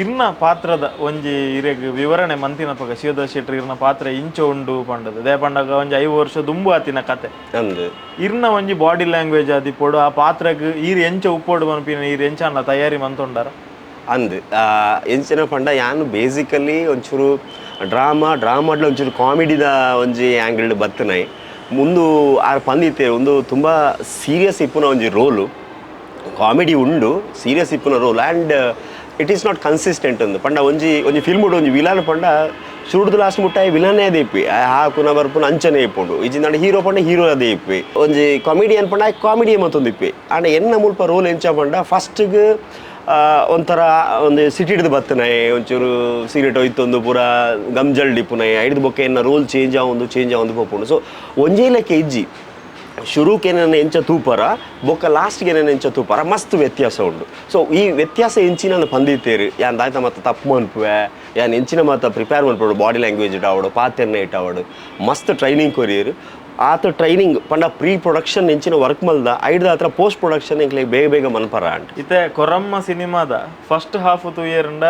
ಇರ್ನ ಪಾತ್ರದ ಒಂಜಿ ಇರೆಗ್ ವಿವರಣೆ ಮಂತಿನಪಗ ಶಿವದಾಸ್ ಶೆಟ್ರು ಇರ್ನ ಪಾತ್ರ ಇಂಚ ಉಂಡು ಪಂಡದು they ಪಂಡಗ ಒಂಜಿ 5 ವರ್ಷ ದುಂಬು ಆತಿನ ಕತೆ. ಅಂದು ಇರ್ನ ಒಂಜಿ ಬಾಡಿ ಲ್ಯಾಂಗ್ವೇಜ್ ಆದಿಪ್ಪೊಡು ಆ ಪಾತ್ರಗ್ ಈರ್ ಎಂಚ ಉಪ್ಪೊಡು ಮನ್ಪಿನ ಈರ್ ಎಂಚ ಅನ್ನ ತಯಾರಿ ಮಂತೊಂಡಾರ? ಅಂದು ಎಂಚಿನ ಪಂಡ ಯಾನು ಬೇಸಿಕಲಿ ಒಂಚೂರು ಡ್ರಾಮಾಡ್ಲ ಒಂಚೂರು ಕಾಮಿಡಿದ ಒಂಜಿ ಆ್ಯಂಗಲ್ಡ್ ಬತ್ತನೈ ಮುಂದು ಆರ್ ಪಂದಿತ್ತೆ ಒಂದು ತುಂಬ ಸೀರಿಯಸ್ ಇಪ್ಪುನ ಒಂಜಿ ರೋಲು ಕಾಮಿಡಿ ಉಂಡು ಸೀರಿಯಸ್ ಇಪ್ಪುನ role and it is not consistent ಅಂದು ಪಂಡ ಒಂಜಿ ಒಂಜಿ ಫಿಲ್ಮ್ ಒಂಜಿ ವಿಲನ್ ಪಂಡ ಶುರುಡ್ದು ಲಾಸ್ಟ್ ಮುಟ್ಟಾಯಿ ವಿಲನೇ ಅದೇ ಇಪ್ಪಿ ಹಾಕುನ ಬರ್ಪುನ ಅಂಚನೆ ಇಪ್ಪುಂಡು ಇಜ್ಜಿಂದಾಂಡ ಹೀರೋ ಪಂಡ ಹೀರೋ ಅದೇ ಇಪ್ಪಿ ಒಂಜಿ ಕಾಮಿಡಿಯನ್ ಪಂಡ ಕಾಮಿಡಿ ಮತ್ತೊಂದು ಇಪ್ಪಿ. ಆಂಡ ಎನ್ನ ಮುಲ್ಪ ರೋಲ್ ಎಂಚ ಪಂಡ ಫಸ್ಟ್ಗೆ ಒಂಥರ ಒಂದು ಸಿಟಿ ಹಿಡ್ದು ಬತ್ತನೆ ಒಂಚೂರು ಸಿಗರೇಟ್ ಹೋಯ್ತೊಂದು ಪೂರ ಗಮ್ಜಲ್ ಡಿಪ್ಪುನೈ ಐದು ಬೊಕ್ಕೆ ಎನ್ನ ರೋಲ್ ಚೇಂಜ್ ಆವೊಂದು ಪೋಪುಂಡು. ಸೊ ಒಂಜೇ ಲೆಕ್ಕ ಇಜ್ಜಿ ಶುರುಕ್ಕೆ ನನ್ನ ಎಂಚ ತೂಪರ ಬೊಕ್ಕ ಲಾಸ್ಟ್ಗೆ ನನ್ನ ಎಂಚ ತೂಪರ ಮಸ್ತ್ ವ್ಯತ್ಯಾಸ ಉಂಡು. ಸೊ ಈ ವ್ಯತ್ಯಾಸ ಎಂಚಿನ ಪಂದಿತ್ತೇರು ಯಾನ್ ದಾಯ್ತ ಮತ್ತೆ ತಪ್ಪು ಮನ್ಪುವೆ ಯಾನ್ ಎಂಚಿನ ಮಾತ ಪ್ರಿಪೇರ್ ಮನ್ಪುಡು ಬಾಡಿ ಲ್ಯಾಂಗ್ವೇಜ್ ಇಟ್ಟಾವಡು ಪಾತೆರ್ನ ಇಟ್ಟಾವಡು ಮಸ್ತ್ ಟ್ರೈನಿಂಗ್ ಕೊರಿಯರು. ಆತ ಟ್ರೈನಿಂಗ್ ಪಂಡ ಪ್ರೀ ಪ್ರೊಡಕ್ಷನ್ ಎಂಚಿನ ವರ್ಕ್ ಮಲ್ದ ಐಡ್ದ ಹತ್ರ ಪೋಸ್ಟ್ ಪ್ರೊಡಕ್ಷನ್ ಎಂಕ್ಲೆ ಬೇಗ ಬೇಗ ಮನ್ಪರ ಅಂಟ್. ಇತ್ತೆ ಕೊರಮ್ಮ ಸಿನಿಮಾದ ಫಸ್ಟ್ ಹಾಫ್ ತೂಯೇರಂಡ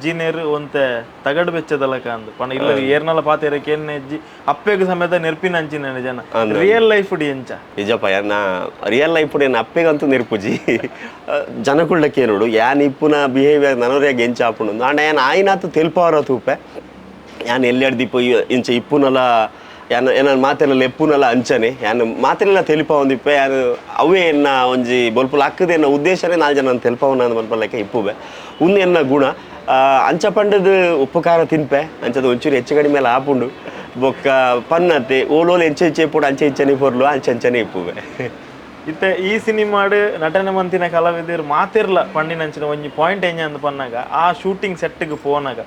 ಜಿನೇರು ಒಂತೆ ತಗಡು ಬೆಚ್ಚದಲಕ ಅಂದು ಪಂಡ ಇಲ್ಲ ಏರ್ನಲ ಪಾತೇರ ಕೇನ್ನೆ ಅಜ್ಜಿ ಅಪ್ಪೆಗ್ ಸಮೇತ ನೆರ್ಪಿನ ಅಂಚಿನ ಜನ ರಿಯಲ್ ಲೈಫ್ ಡಿ ಎಂಚ? ನಿಜಪ್ಪ ಯಾನ ರಿಯಲ್ ಲೈಫ್ ಏನು ಅಪ್ಪೆಗಂತೂ ನೆರ್ಪುಜಿ ಜನಕುಳ್ಳಕ್ಕೆ ನೋಡು ಯಾನ್ ಇಪ್ಪುನ ಬಿಹೇವಿಯರ್ ನನೋರ್ಯಾಗ ಎಂಚ ಆಪುಂಡು ಆಂಡ ಯಾನ್ ಆಯ್ನಾತು ತೆಲ್ಪವರ ತೂಪೆ ಯಾನ್ ಎಲ್ಲೆಡ್ದಿಪ್ಪು ಇಂಚ ಇಪ್ಪುನಲ ಯಾನ್ ಏನ ಮಾತೆಲ್ಲ ಎಪ್ಪುನಲ ಅಂಚನೆ ಯಾನ್ ಮಾತೆಲ್ಲ ತೆಲಿಪವಂದಿಪ್ಪೆ ಯಾನ್ ಅವೇ ಎನ್ನ ಒಂಜಿ ಬೊಲ್ಪುಲ ಹಾಕದೆ ಎನ್ನ ಉದ್ದೇಶನೇ ನಾಲ್ ಜನ ತೆಲ್ಪವನ ಮನ್ಪಲೆಕ್ಕ ಇಪ್ಪುವೆ ಉಂದು ಎನ್ನ ಗುಣ. ಅಂಚ ಪಂಡದ ಉಪ್ಪು ಖಾರ ತಿನ್ಪೆ ಅಂಚದ ಒಂಚೂರು ಹೆಚ್ಚು ಕಡಿಮೆ ಮೇಲೆ ಆಪುಂಡು ಬೊಕ್ಕ ಪನ್ನತೆ ಓಲೋಲು ಎಂಚೆ ಎಂಚೆ ಇಪ್ಪುಡು ಅಂಚೆ ಇಂಚನೆ ಪೊರ್ಲು ಅಂಚೆ ಅಂಚನೆ ಇಪ್ಪುವೆ. ಇತ್ತೆ ಈ ಸಿನಿಮಾಡ್ ನಟನೆ ಮಂತಿನ ಕಲಾವಿದರು ಮಾತಿರ್ಲ ಪಂಡಿನಂಚಿನ ಒಂಜಿ ಪಾಯಿಂಟ್ ಎಂಜ ಅಂದ್ ಪನ್ನಾಗ ಆ ಶೂಟಿಂಗ್ ಸೆಟ್ಗೆ ಪೋನಾಗ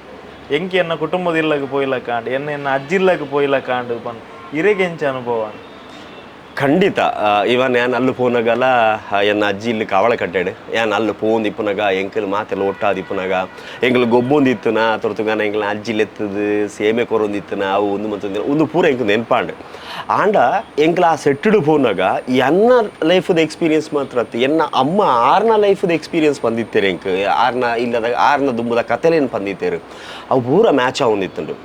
ಎಂಕಿ ಎನ್ನ ಕುಟುಂಬದ ಇಲ್ಲಗೆ ಪೋಯಿಲ ಕಾಂಡು ಎನ್ನ ಎನ್ನ ಅಜ್ಜಿಲ್ಲಗೆ ಪೋಯಿಲ ಕಾಂಡು ಪನ್ ಇರೆಗೆ ಎಂಚ ಅನುಭವ? ಖಂಡಿತ ಇವನ್ ಯಾನ್ ಅಲ್ಲು ಪೋನಗಲ ಎನ್ನ ಅಜ್ಜಿ ಇಲ್ಲಿ ಕಾವಳ ಕಟ್ಟಾಡು ಯಾನ್ ಅಲ್ಲು ಪೋಂದು ಇಪ್ಪುನಗ ಎಂಕಲ್ ಮಾತೆಲ್ಲ ಒಟ್ಟಾದ ಇಪ್ಪುನಗ ಎಂಕಲ್ ಗೊಬ್ಬೊಂದಿತ್ತುನ ತೊರ್ತುಗಾನ ಎಂಕಲ್ ಅಜ್ಜಿ ಲೆತ್ತದು ಸೇಮೆ ಕೊರೊಂದಿತ್ತುನ ಅವು ಒಂದು ಮತ್ತೊಂದು ಒಂದು ಪೂರ ಎಂಕು ನೆನ್ಪಾಂಡು. ಆಂಡ ಎಂಕಲ್ ಆ ಸೆಟ್ಟುಡು ಪೋನಾಗ ಎನ್ನ ಲೈಫ್ದ ಎಕ್ಸ್ಪೀರಿಯನ್ಸ್ ಮಾತ್ರ ಅತ್ತು ಎನ್ನ ಅಮ್ಮ ಆರ್ನ ಲೈಫ್ದ ಎಕ್ಸ್ಪೀರಿಯನ್ಸ್ ಬಂದಿತ್ತೇರು ಎಂಕ್ ಆರ್ನ ಇಲ್ಲದ ಆರ್ನ ದುಂಬುದ ಕತೆಲೇನು ಬಂದಿತ್ತೇರು ಅವು ಪೂರ ಮ್ಯಾಚ್ ಆವೊಂದಿತ್ತುಂಡು.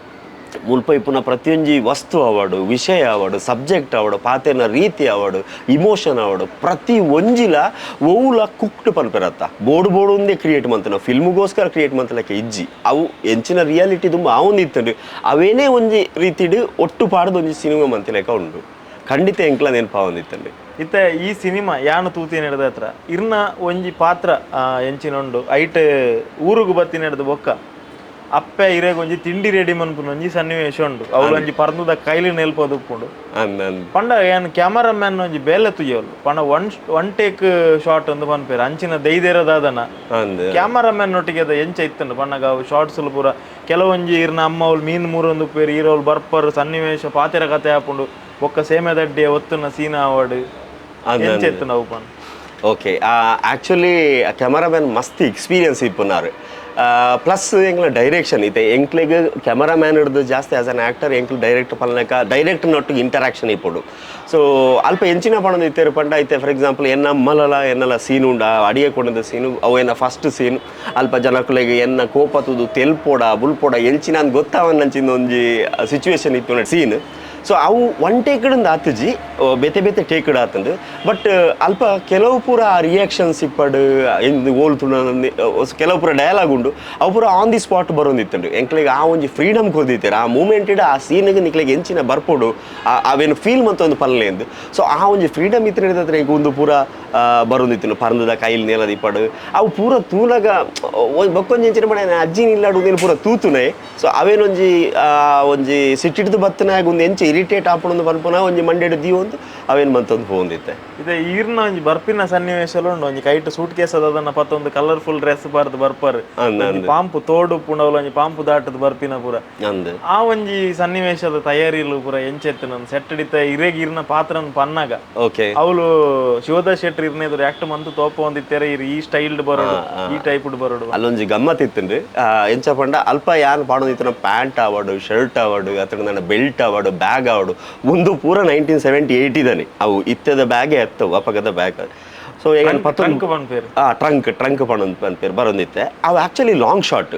ಮುಲ್ಪ ಇಪ್ಪುನ ಪ್ರತಿಯೊಂಜಿ ವಸ್ತು ಆವಡು ವಿಷಯ ಆವಡು ಸಬ್ಜೆಕ್ಟ್ ಆವಡು ಪಾತೆನ ರೀತಿ ಆವಡು ಇಮೋಷನ್ ಆವಡು ಪ್ರತಿ ಒಂಜಿಲ ಒವ್ಲ ಕುಕ್ಡ್ ಪನ್ಪೆರತ್ತ ಬೋಡು ಬೋಡು ಒಂದೇ ಕ್ರಿಯೇಟ್ ಮಂತನ ಫಿಲ್ಮ್ಗೋಸ್ಕರ ಕ್ರಿಯೇಟ್ ಮಂತಲಕ್ಕೆ ಇಜ್ಜಿ ಅವು ಎಂಚಿನ ರಿಯಾಲಿಟಿ ತುಂಬ ಆವೊಂದಿತ್ತುಂಡು ಅವೇನೇ ಒಂಜಿ ರೀತಿಡ್ ಒಟ್ಟು ಪಾಡ್ದು ಒಂಜಿ ಸಿನಿಮಾ ಮಂತಿಲೆಕ್ಕ ಉಂಡು. ಖಂಡಿತ ಎಂಕ್ಲ ನೆನಪಾವೊಂದಿತ್ತುಂಡು. ಇತ್ತೆ ಈ ಸಿನಿಮಾ ಯಾನು ತೂತಿ ನಡೆದ ಹತ್ರ ಇರ್ನ ಒಂಜಿ ಪಾತ್ರ ಎಂಚಿನ ಉಂಡು ಐಟ್ ಊರುಗು ಬತ್ತಿ ನಡೆದ ಬೊಕ್ಕ ಅಪ್ಪೆ ಇರೆಗೊಂಜಿ ತಿಂಡಿ ರೆಡಿ ಮನ್ಪುನ ಒಂಜಿ ಸನ್ನಿವೇಶ ಉಂಡು ಅವ್ಲು ಒಂಜಿ ಪರ್ನುದ ಕೈಲಿ ನೆಲ್ಪದು ಉಪ್ಪುಂಡು ಪಂಡ ಏನ್ ಕ್ಯಾಮರಾ ಮ್ಯಾನ್ ಒಂಜಿ ಬೇಲೆ ತುಯ್ಯೋಲು ಪಂಡ one take shot ಒಂದು ಪನ್ಪೇರು ಅಂಚಿನ ದೈದೇರದಾದನ ಕ್ಯಾಮರಾ ಮ್ಯಾನ್ ಒಟ್ಟಿಗೆ ಅದ ಎಂಚ ಇತ್ತುಂಡು ಪಣ್ಣಗ ಅವು ಶಾರ್ಟ್ಸ್ ಪೂರ ಕೆಲವೊಂಜಿ ಇರ್ನ ಅಮ್ಮ ಅವ್ಲು ಮೀನ್ ಮೂರೊಂದು ಉಪ್ಪೇರು ಈರೋಲ್ ಬರ್ಪರ್ ಸನ್ನಿವೇಶ ಪಾತೆರ ಕತೆ ಆಪುಂಡು ಬೊಕ್ಕ ಸೇಮೆ ದಡ್ಡಿಯ ಒತ್ತುನ ಸೀನ ಅವಾಡು ಎಂಚ ಇತ್ತುಂಡು ಅವು ಪಂಡ? Okay actually cameraman ಮಸ್ತ್ ಎಕ್ಸ್ಪೀರಿಯನ್ಸ್ ಇಪ್ಪುನಾರು ಪ್ಲಸ್ ಎಂಕ್ಲ ಡೈರೆಕ್ಷನ್ ಇತ್ತೆ ಎಂಕ್ಲೆಗ್ ಕ್ಯಾಮರಾಮ್ಯಾನ್ ಹಿಡ್ದು ಜಾಸ್ತಿ as an actor ಎಂಕ್ಲು director ಪಲ್ನಕ director ನೊಟ್ಟಿಗೆ interaction ಇಪ್ಪುಂಡು. So ಅಲ್ಪ ಎಂಚಿನ ಪಣೊಂದು ಇತ್ತೇರು ಪಂಡ ಇತ್ತೆ ಫಾರ್ ಎಕ್ಸಾಂಪಲ್ ಎನ್ನ ಅಮ್ಮಲಲ ಎನ್ನಲ ಸೀನ್ ಉಂಡ ಅಡಿಗೆ ಕೊಡದ ಸೀನು ಅವು ಎನ್ನ ಫಸ್ಟ್ ಸೀನ್ ಅಲ್ಪ ಜನಕುಲೆಗ್ ಎನ್ನ ಕೋಪ ತೂದು ತೆಲ್ಪೋಡ ಬುಲ್ಪೋಡ ಎಂಚಿನ ಅಂದ್ ಗೊತ್ತಾವನ್ನಂಚಿನ ಒಂಜಿ ಸಿಚುವೇಶನ್ ಇತ್ತು ಸೀನ್. So ಅವು ಒನ್ ಟೇಕಡಿಂದ ಆತುಜಿ, ಬೇತೆ ಬೇತೆ ಟೇಕಡ್ ಆತಂದು. ಬಟ್ ಅಲ್ಪ ಕೆಲವು ಪೂರ ಆ ರಿಯಾಕ್ಷನ್ಸ್ ಇಪ್ಪಡು ಎಂದು ಓಲ್ ತುಣ ಕೆಲವು ಪೂರ ಡಯಲಾಗ್ ಉಂಡು, ಅವು ಪೂರ on the spot ಬರೋಂದಿತ್ತಂಡು. ಎಂಕ್ಲೆಗ್ ಆ ಒಂಜಿ ಫ್ರೀಡಮ್ ಕೊರ್ದಿತ್ತಾರೆ ಆ ಮೂಮೆಂಟ್ ಆ ಸೀನ್ಗೆ ನಿಕ್ಲೆಗ್ ಎಂಚಿನ ಬರ್ಪೋಡು ಅವೇನು ಫೀಲ್ ಮಂತ ಒಂದು ಪಲ್ಲೆ. ಸೊ ಆ ಒಂಜಿ ಫ್ರೀಡಮ್ ಇತ್ತಿನ ಈಗ ಒಂದು ಪೂರ ಬರೋಂದಿತ್ತು. ಪರಂದದ ಕೈಲಿ ನೆಲದ ಇಪ್ಪಡು ಅವು ಪೂರ ತೂನಗ ಬೊಕ್ಕೊಂಜಿ ಎಂಚಿನ ಪಂಡ ಅಜ್ಜಿನ ಇಲ್ಲಾಡು ಒಂದೇನು ಪೂರ ತೂತುನೆ. ಸೊ ಅವೇನೊಂಜಿ ಒಂಜಿ ಸಿಟ್ಟಿಡ್ದು ಬತ್ತನಾಗ ಒಂದು ಎಂಚ ಇರಿಟೇಟ್ ಆಪುಂಡು ಪನ್ಪುನ ಒಂಜಿ ಮಂಡೆಡ್ ದೀವೊಂದು ಅವೇನು ಮಂತೊಂದು ಪೋಂದಿತ್ತೆ. ಇದೆ ಈರ್ನ ಒಂಜಿ ಬರ್ಪಿನ ಸನ್ನಿವೇಶ ಉಂಡು, ಒಂಜಿ ಕೈಟ್ ಸೂಟ್ ಕೇಸ್ ಅದನ್ನ ಪತ್ತೊಂದು ಕಲರ್ಫುಲ್ ಡ್ರೆಸ್ ಬಾರ್ದು ಬರ್ಪಾರು, ಪಾಂಪು ತೋಡು ಪುಣವಲ ಒಂಜಿ ಪಾಂಪು ದಾಟದ ಬರ್ಪಿನ ಪೂರ ಆ ಒಂಜಿ ಸನ್ನಿವೇಶದ ತಯಾರಿಲು ಪೂರ ಎಂಚೆತ್ತು ನನ್ ಸೆಟ್ ಹಿಡಿತ ಇರೇಗ್ ಈರ್ನ ಪಾತ್ರನ ಪನ್ನಾಗ. ಓಕೆ, ಅವಳು ಶಿವದಾಸ್ ಶೆಟ್ಟಿ ಇರ್ನ ಎದುರು ಆಕ್ಟ್ ಮಂತು ತೋಪ ಒಂದಿತ್ತಾರೆ, ಈ ಸ್ಟೈಲ್ಡ್ ಬರೋಡು ಈ ಟೈಪ್ ಬರೋಡು. ಅಲ್ಲೊಂಜಿ ಗಮ್ಮತ್ ಇತ್ತುಂಡು. ಎಂಚ ಪಂಡ ಅಲ್ಪ ಯಾನ್ ಪಾಡೊಂದಿತ್ತಿನ ಪ್ಯಾಂಟ್ ಆವಡು, ಶರ್ಟ್ ಆವಡು, ಅತನ ನನ್ನ ಬೆಲ್ಟ್ ಆವಡು, ಬ್ಯಾಗ್ ಆವಡು, ಒಂದು ಪೂರ 1978 ಇದ್ದಾನೆ. ಅವು ಇತ್ತದ ಬ್ಯಾಗೇ ಎತ್ತವು ಅಪಗದ ಬ್ಯಾಗ್. ಸೊ ಟ್ರಂಕ್ ಪನ್ಪೇರು, ಟ್ರಂಕ್ ಟ್ರಂಕ್ ಪಣೊಂದು ಪನ್ಪೇರು ಬರೋಂದಿತ್ತೆ. ಅವು actually long shot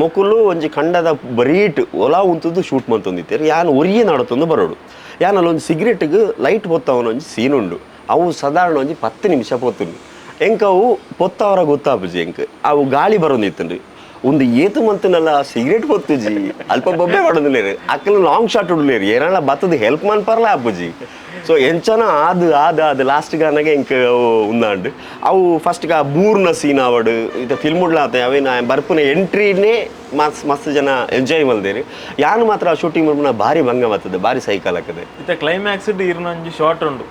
ಮೊಕುಲು ಒಂಜಿ ಕಂಡದ ಬರೀಟ್ ಒಲ ಉಂತದ್ದು ಶೂಟ್ ಮಂತೊಂದಿತ್ತೇರು. ಯಾನ್ ಒರಿಯೇ ನಾಡತ್ತೊಂದು ಬರೋಡು. ಯಾನ್ ಅಲ್ಲೊಂದು ಸಿಗರೇಟ್ಗೆ ಲೈಟ್ ಪೊತ್ತವನ ಒಂಜಿ ಸೀನ್ ಉಂಡು. ಅವು ಸಾಧಾರಣ ಒಂಜಿ 10 ನಿಮಿಷ ಪೊತ್ತುಂಡು. ಎಂಕ್ ಅವು ಪೊತ್ತವರ ಗೊತ್ತಾಪುಜಿ. ಎಂಕ್ ಅವು ಗಾಳಿ ಬರೋಂದಿತ್ತುಂಡು. ಒಂದು ಏತು ಮಂತನಲ್ಲ ಸಿಗರೇಟ್ ಪೊತ್ತುಜಿ ಅಲ್ಪ ಬೊಬ್ಬೆ ಮಾಡೋದಿಲ್ಲೇರು. ಅಕ್ಕಲು ಲಾಂಗ್ ಶಾಟ್ ಉಡ್ಲೇರು ಏನಾಳ ಬತ್ತದ ಹೆಲ್ಪ್ ಮನ್ಪರ್ಲ ಆಪುಜಿ. ಸೊ ಎಂಚನ ಆದು ಆದು ಅದು ಲಾಸ್ಟ್ಗೆ ಅನ್ನಾಗ ಎಂಕ್ ಉಂದಾಂಡು. ಅವು ಫಸ್ಟ್ಗೆ ಆ ಬೂರ್ನ ಸೀನ್ ಆವಡು ಇದು ಫಿಲ್ಮ್ ಉಡ್ಲಾತೆ ಅವೇನು ಬರ್ಪುನ ಎಂಟ್ರಿನೇ ಮಸ್ತ್ ಮಸ್ತ್ ಜನ ಎಂಜಾಯ್ ಮಲ್ದೇರು. ಯಾನು ಮಾತ್ರ ಆ ಶೂಟಿಂಗ್ ಮಲ್ಪುನ ಭಾರಿ ಭಂಗ ಬರ್ತದೆ, ಭಾರಿ ಸೈಕಲ್ ಹಾಕದೆ. ಇತ್ತೆ ಕ್ಲೈಮ್ಯಾಕ್ಸ್ ಇರ್ನೊಂಜಿ ಶಾರ್ಟ್ ಉಂಡು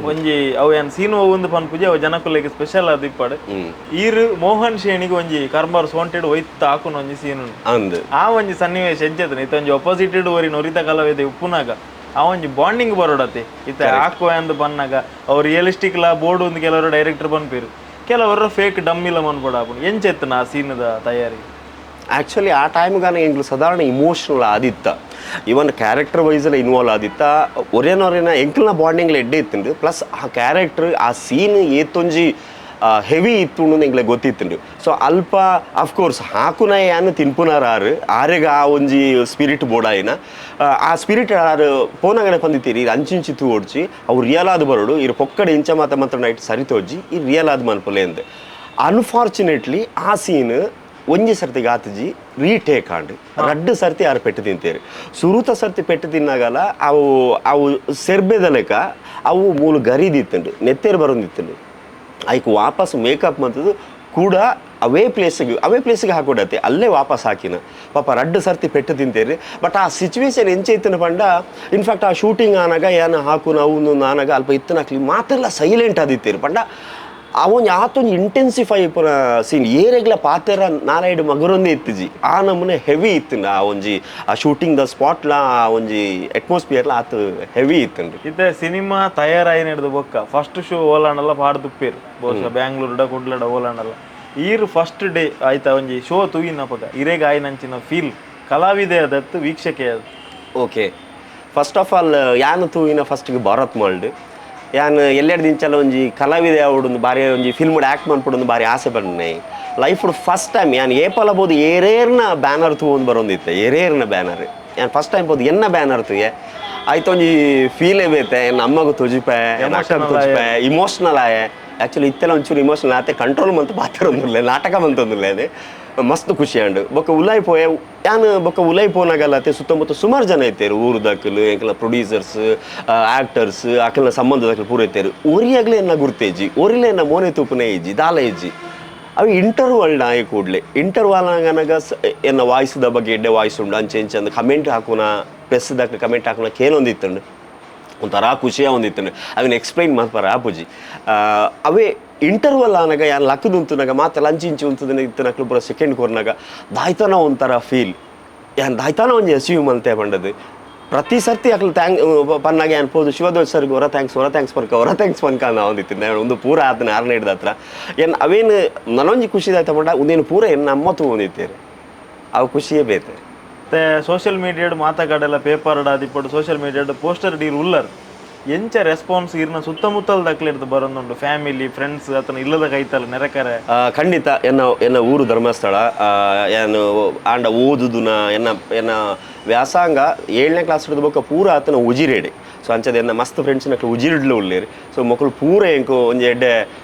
ಒಂಜಿ ಅವು ಏನ್ ಸೀನ್ ಒಂದು ಪನ್ಪುಜಿ ಅವು ಜನಕುಲೆಗ್ ಸ್ಪೆಷಲ್ ಅದು ಇಪ್ಪಡು. ಈರು ಮೋಹನ್ ಶೇಣಿಗೆ ಒಂಜಿ ಕರ್ಬಾರ್ ಸೋಂಟೆಡ್ ಒಯ್ತ ಹಾಕುನ ಒಂಜಿ ಸೀನ್ ಉಂಡು. ಅಂದ್ ಆ ಒಂಜಿ ಸನ್ನಿವೇಶ ಎಂಚೆತ್ತನೆ ಇತ್ತ ಒಂಜಿ ಅಪೋಸಿಟ್ ಒರಿ ನುರಿತ ಕಲಾವಿದೆ ಉಪ್ಪುನಾಗ ಆ ಒಂಜಿ ಬಾಂಡಿಂಗ್ ಬರೋಡತೆ. ಇತ್ತ ಹಾಕುವ ಅಂದ್ ಬನ್ನಾಗ ಅವು ರಿಯಲಿಸ್ಟಿಕ್ ಲಾ ಬೋರ್ಡ್ ಒಂದು ಕೆಲವರು ಡೈರೆಕ್ಟರ್ ಪನ್ಪೇರು, ಕೆಲವರು ಫೇಕ್ ಡಮ್ಮಿಲ ಮನ್ಪಡ ಆಪುಂಡು. ಎಂಚೆತ್ತನ ಆ ಸೀನ್ದ ತಯಾರಿ? ಆ್ಯಕ್ಚುಲಿ ಆ ಟೈಮ್ಗಾನ ಎಂಗ್ಲು ಸಾಧಾರಣ ಇಮೋಷ್ನಲ್ ಆದಿತ್ತ, ಇವನ್ ಕ್ಯಾರೆಕ್ಟರ್ ವೈಸಲ್ಲಿ ಇನ್ವಾಲ್ವ್ ಆದಿತ್ತ. ಒರೇನೊರೇನ ಎಂಕ್ಲ್ನ ಬಾಂಡಿಂಗ್ಲ ಎಡ್ಡೆ ಇತ್ತುಂಡು. ಪ್ಲಸ್ ಆ ಕ್ಯಾರೆಕ್ಟರ್ ಆ ಸೀನ್ ಏತೊಂಜಿ ಹೆವಿ ಇತ್ತು ಎಂಗ್ಲೆ ಗೊತ್ತಿತ್ತುಂಡು. ಸೊ ಅಲ್ಪ ಅಫ್ಕೋರ್ಸ್ ಹಾಕುನ ಯಾನ್ ತಿನ್ಪುನಾರ ಆರು ಆರೆಗ ಆ ಒಂಜಿ ಸ್ಪಿರಿಟ್ ಬೋಡಾಯಿನ ಆ ಸ್ಪಿರಿಟ್ ಆರು ಪೋನಗಡೆ ಪಂದಿತ್ತೀರಿ ಅಂಚಿಂಚಿ ತೂ ಓಡ್ಚಿ ಅವು ರಿಯಲ್ ಆದ್ ಬರೋಡು. ಇರು ಪೊಕ್ಕಡೆ ಇಂಚ ಮಾತ ಮಾತ್ರ ನೈಟ್ ಸರಿ ತೋಜಿ ಈ ರಿಯಲ್ ಆದ್ ಮನ್ಪುಲೆ ಅಂದ್. ಅನ್ಫಾರ್ಚುನೇಟ್ಲಿ ಆ ಸೀನ್ ಒಂಜಿ ಸರ್ತಿ ಗಾತಜಿ ರೀಟೇಕ್ ಆಂಡ್ ರಡ್ಡು ಸರ್ತಿ ಆರು ಪೆಟ್ಟು ತಿಂತೇರು. ಸುರುತ ಸರ್ತಿ ಪೆಟ್ಟು ತಿನ್ನಾಗಲ ಅವು ಅವು ಸೆರ್ಬೆದ ಲೆಕ್ಕ ಅವು ಮೂಲು ಗರಿದಿತ್ತುಂಡು, ನೆತ್ತೇರು ಬರೋಂದಿತ್ತುಂಡು. ಐಕ್ ವಾಪಸ್ ಮೇಕಪ್ ಮಂತದ್ದು ಕೂಡ ಅವೇ ಪ್ಲೇಸಿಗೆ ಅವೇ ಪ್ಲೇಸಿಗೆ ಹಾಕೊಡತ್ತೆ ಅಲ್ಲೇ ವಾಪಸ್ ಹಾಕಿನ. ಪಾಪ ರಡ್ಡು ಸರ್ತಿ ಪೆಟ್ಟು ತಿಂತೇರಿ. ಬಟ್ ಆ ಸಿಚುವೇಶನ್ ಎಂಚ ಇತ್ತಿನ ಪಂಡ ಇನ್ಫ್ಯಾಕ್ಟ್ ಆ ಶೂಟಿಂಗ್ ಆನಾಗ ಏನ ಹಾಕು ನಾವು ಆನಾಗ ಅಲ್ಪ ಇತ್ತನಾಕ್ಲಿ ಮಾತೆಲ್ಲ ಸೈಲೆಂಟ್ ಆದಿತ್ತೇರು. ಪಂಡ ಅವೊಂಜಿ ಆತೊಂಜಿ ಇಂಟೆನ್ಸಿಫೈ ಪುರ ಸೀನ್ ಏರೆಗ್ಲ ಪಾತೆರ ನಾಲೈಡು ಮಗರೊಂದೇ ಇತ್ತಿಜಿ. ಆ ನಮೂನೆ ಹೆವಿ ಇತ್ತು ಆ ಒಂಜಿ ಆ ಶೂಟಿಂಗ್ the ಸ್ಪಾಟ್ಲ ಆ ಒಂಜಿ ಅಟ್ಮಾಸ್ಫಿಯರ್ಲ ಆತು ಹೆವಿ ಇತ್ತುಂಡು. ಇತ್ತೆ ಸಿನಿಮಾ ತಯಾರಾಯಿ ನಡೆದು ಬೊಕ್ಕ ಫಸ್ಟ್ ಶೋ ಓಲಾಂಡಲ್ಲ ಪಾಡ್ದುಪ್ಪೇರು ಬಹುಶಃ ಬ್ಯಾಂಗ್ಳೂರ್ಡ ಕುಡ್ಲಡ ಓಲಾಂಡಲ್ಲ. ಈರು ಫಸ್ಟ್ ಡೇ ಆಯ್ತಾ ಒಂಜಿ ಶೋ ತೂಯಿನಪಗ ಇರೇಗ ಆಯ್ನಂಚಿನ ಫೀಲ್ ಕಲಾವಿದೆ ಅದತ್ತು ವೀಕ್ಷಕೆ ಅದು. Okay, first of all ಯಾನ್ ತೂಯಿನ ಫಸ್ಟ್ಗೆ ಭಾರತ್ ಮಾಲ್ಡ್. ಯಾನ್ ಎಲ್ಲೆಡ್ ದಿಂಚಲ ಒಂಜಿ ಕಲಾವಿದೆ ಆವೊಡು ಬಾರಿ ಒಂಜಿ ಫಿಲ್ಮ್ ಆ್ಯಕ್ಟ್ ಮನ್ಪೊಡು ಬಾರಿ ಆಸೆ ಪಣ್ಣೆ. Life first time ಯಾನ್ ಏಪಲ ಬೋದು ಏರೇರ್ನ ಬ್ಯಾನರ್ ತೂವೊಂದು ಬರೋಂದಿತ್ತೆ. ಏರೇರ್ನ ಬ್ಯಾನರ್ ಯಾನ್ ಫಸ್ಟ್ ಟೈಮ್ ಬೋದು ಎನ್ನ ಬ್ಯಾನರ್ ತೂಯೆ ಆಯ್ತು ಒಂಜಿ ಫೀಲೇ ಬೇತೆ. ಎನ್ನ ಅಮ್ಮಗೂ ತೊಜಿಪೆ, ಎನ್ನ ಅಕ್ಕಗೂ ತೊಜಿಪೆ, ಇಮೋಷ್ನಲ್ ಆಯೆ. ಆ್ಯಕ್ಚುಲಿ ಇತ್ತೆಲ್ಲ ಒಂಚೂರು ಇಮೋಷನಲ್ ಆತೆ ಕಂಟ್ರೋಲ್ ಮಂತ್ ಪಾತ್ರ ನಾಟಕ ಮಂತೊಂದುಲ್ಲೆ ಅದೇ ಮಸ್ತ್ ಖುಷಿ ಆಂಡ್. ಬೊಕ್ಕ ಉಲಾಯ್ ಪೋಯೆ ಯಾನ್ ಬೊಕ್ಕ ಉಲಾಯ್ ಪೋನಾಗಲ್ಲತೆ ಸುತ್ತಮುತ್ತ ಸುಮಾರು ಜನ ಇತ್ತೇರು, ಊರು ದಾಕಲು ಎಂಕಲ ಪ್ರೊಡ್ಯೂಸರ್ಸ್ ಆ್ಯಕ್ಟರ್ಸ್ ಅಕಲ್ನ ಸಂಬಂಧದಕ್ಕಲು ಪೂರ ಇತ್ತೇರು. ಒರಿಯಾಗ್ಲೇ ಎನ್ನ ಗುರ್ತೇಜಿ ಒರಿಲೆ ಎನ್ನ ಮೋನೆ ತೂಪುನೇ ಇಜ್ಜಿ ದಾಲ ಇಜ್ಜಿ. ಅವು ಇಂಟರ್ವಲ್ ಆಯಿ ಕೂಡಲೇ ಇಂಟರ್ವಲ್ ಆನಗ ಎನ್ನ ವಾಯ್ಸ್ದ ಬಗ್ಗೆ ಎಡ್ಡೆ ವಾಯ್ಸ್ ಉಂಡು ಅಂಚೆ ಇಂಚೆ ಅಂದ್ ಕಮೆಂಟ್ ಹಾಕುನ ಪ್ರೆಸ್ ದಾಕ ಕಮೆಂಟ್ ಹಾಕುನ ಕೇನೊಂದಿತ್ತುಂಡು ಒಂಥರ ಖುಷಿಯ ಒಂದಿತ್ತುಂಡು. ಅವನ್ನ ಎಕ್ಸ್ಪ್ಲೈನ್ ಮಾಡ್ಪಾರ ಆಪುಜಿ. ಅವೇ ಇಂಟರ್ವಲ್ ಆನಗ ಯಾನ್ ಲಕ್ಕದುಂತುನಾಗ ಮಾತ್ರ ಲಂಚ್ ಇಂಚಿ ಉಂತುದನ ಇತ್ತನಕ್ಲು ಪೂರ ಸೆಕೆಂಡ್ ಕೊರ್ನಾಗ ದಾಯ್ತನ ಒಂಥರ ಫೀಲ್ ಯಾನ್ ದಾಯ್ತನ ಒಂಜಿ ಅಚೀವ್ ಮಲ್ತೆ ಪಂಡದು. ಪ್ರತಿ ಸರ್ತಿ ಅಕ್ಲು thank ಪನ್ನಾಗ ಯಾನ್ ಪೋದು ಶಿವದೋಜ್ ಸರ್ಗೆ ಹೊರ thanks ಹೊರ thanks ಪನ್ಕ ಹೊರ thanks ಪನ್ಕ ಒಂದಿತ್ತು. ಒಂದು ಪೂರ ಆತನ ಆರನೇ ಹಿಡ್ದ ಹತ್ರ ಏನ್ ಅವೇನು ನನೊಂಜಿ ಖುಷಿ ಆಯ್ತ ಪಂಡ ಒಂದೇನು ಪೂರ ಎನ್ನ ಅಮ್ಮ ತಗೊಂಡಿತ್ತೇರು ಅವು ಖುಷಿಯೇ ಬೇತೆ. ಮತ್ತೆ ಸೋಷಿಯಲ್ ಮೀಡಿಯಾಡ್ ಮಾತಾಡಲ್ಲ ಪೇಪರ್ ಆದಿಪ್ಪಡು ಸೋಷಿಯಲ್ ಮೀಡಿಯಾಡ್ ಪೋಸ್ಟರ್ ಡೀರ್ ಉಲ್ಲರ್ ಎಂಚ ರೆಸ್ಪಾನ್ಸ್ ಇರ್ನ ಸುತ್ತಮುತ್ತಲ ದಕ್ಲಿಡ್ದು ಬರೋದುಂಡು ಫ್ಯಾಮಿಲಿ ಫ್ರೆಂಡ್ಸ್ ಅತನ ಇಲ್ಲದ ಕೈತಲ್ಲ ನೆರೆಕರೆ ಖಂಡಿತ ಎನ್ನ ಎನ್ನ ಊರು ಧರ್ಮಸ್ಥಳ ಏನು ಆಂಡ ಓದುದುನ ಎನ್ನ ಎನ್ನ ವ್ಯಾಸಂಗ 7ನೇ ಕ್ಲಾಸ್ ಹಿಡಿದು ಬೊಕ್ಕ ಪೂರ ಆತನ ಉಜಿರೇಡೆ ಸೊ ಅಂಚದ ಎನ್ನ ಮಸ್ತ್ ಫ್ರೆಂಡ್ಸ್ ನಕ್ಲು ಉಜಿರಿಡ್ಲು ಉಳ್ಳೇರು ಸೊ ಮಕ್ಕಳು ಪೂರ ಎಂಕು ಒಂಜಿ ಎಡ್ಡೆ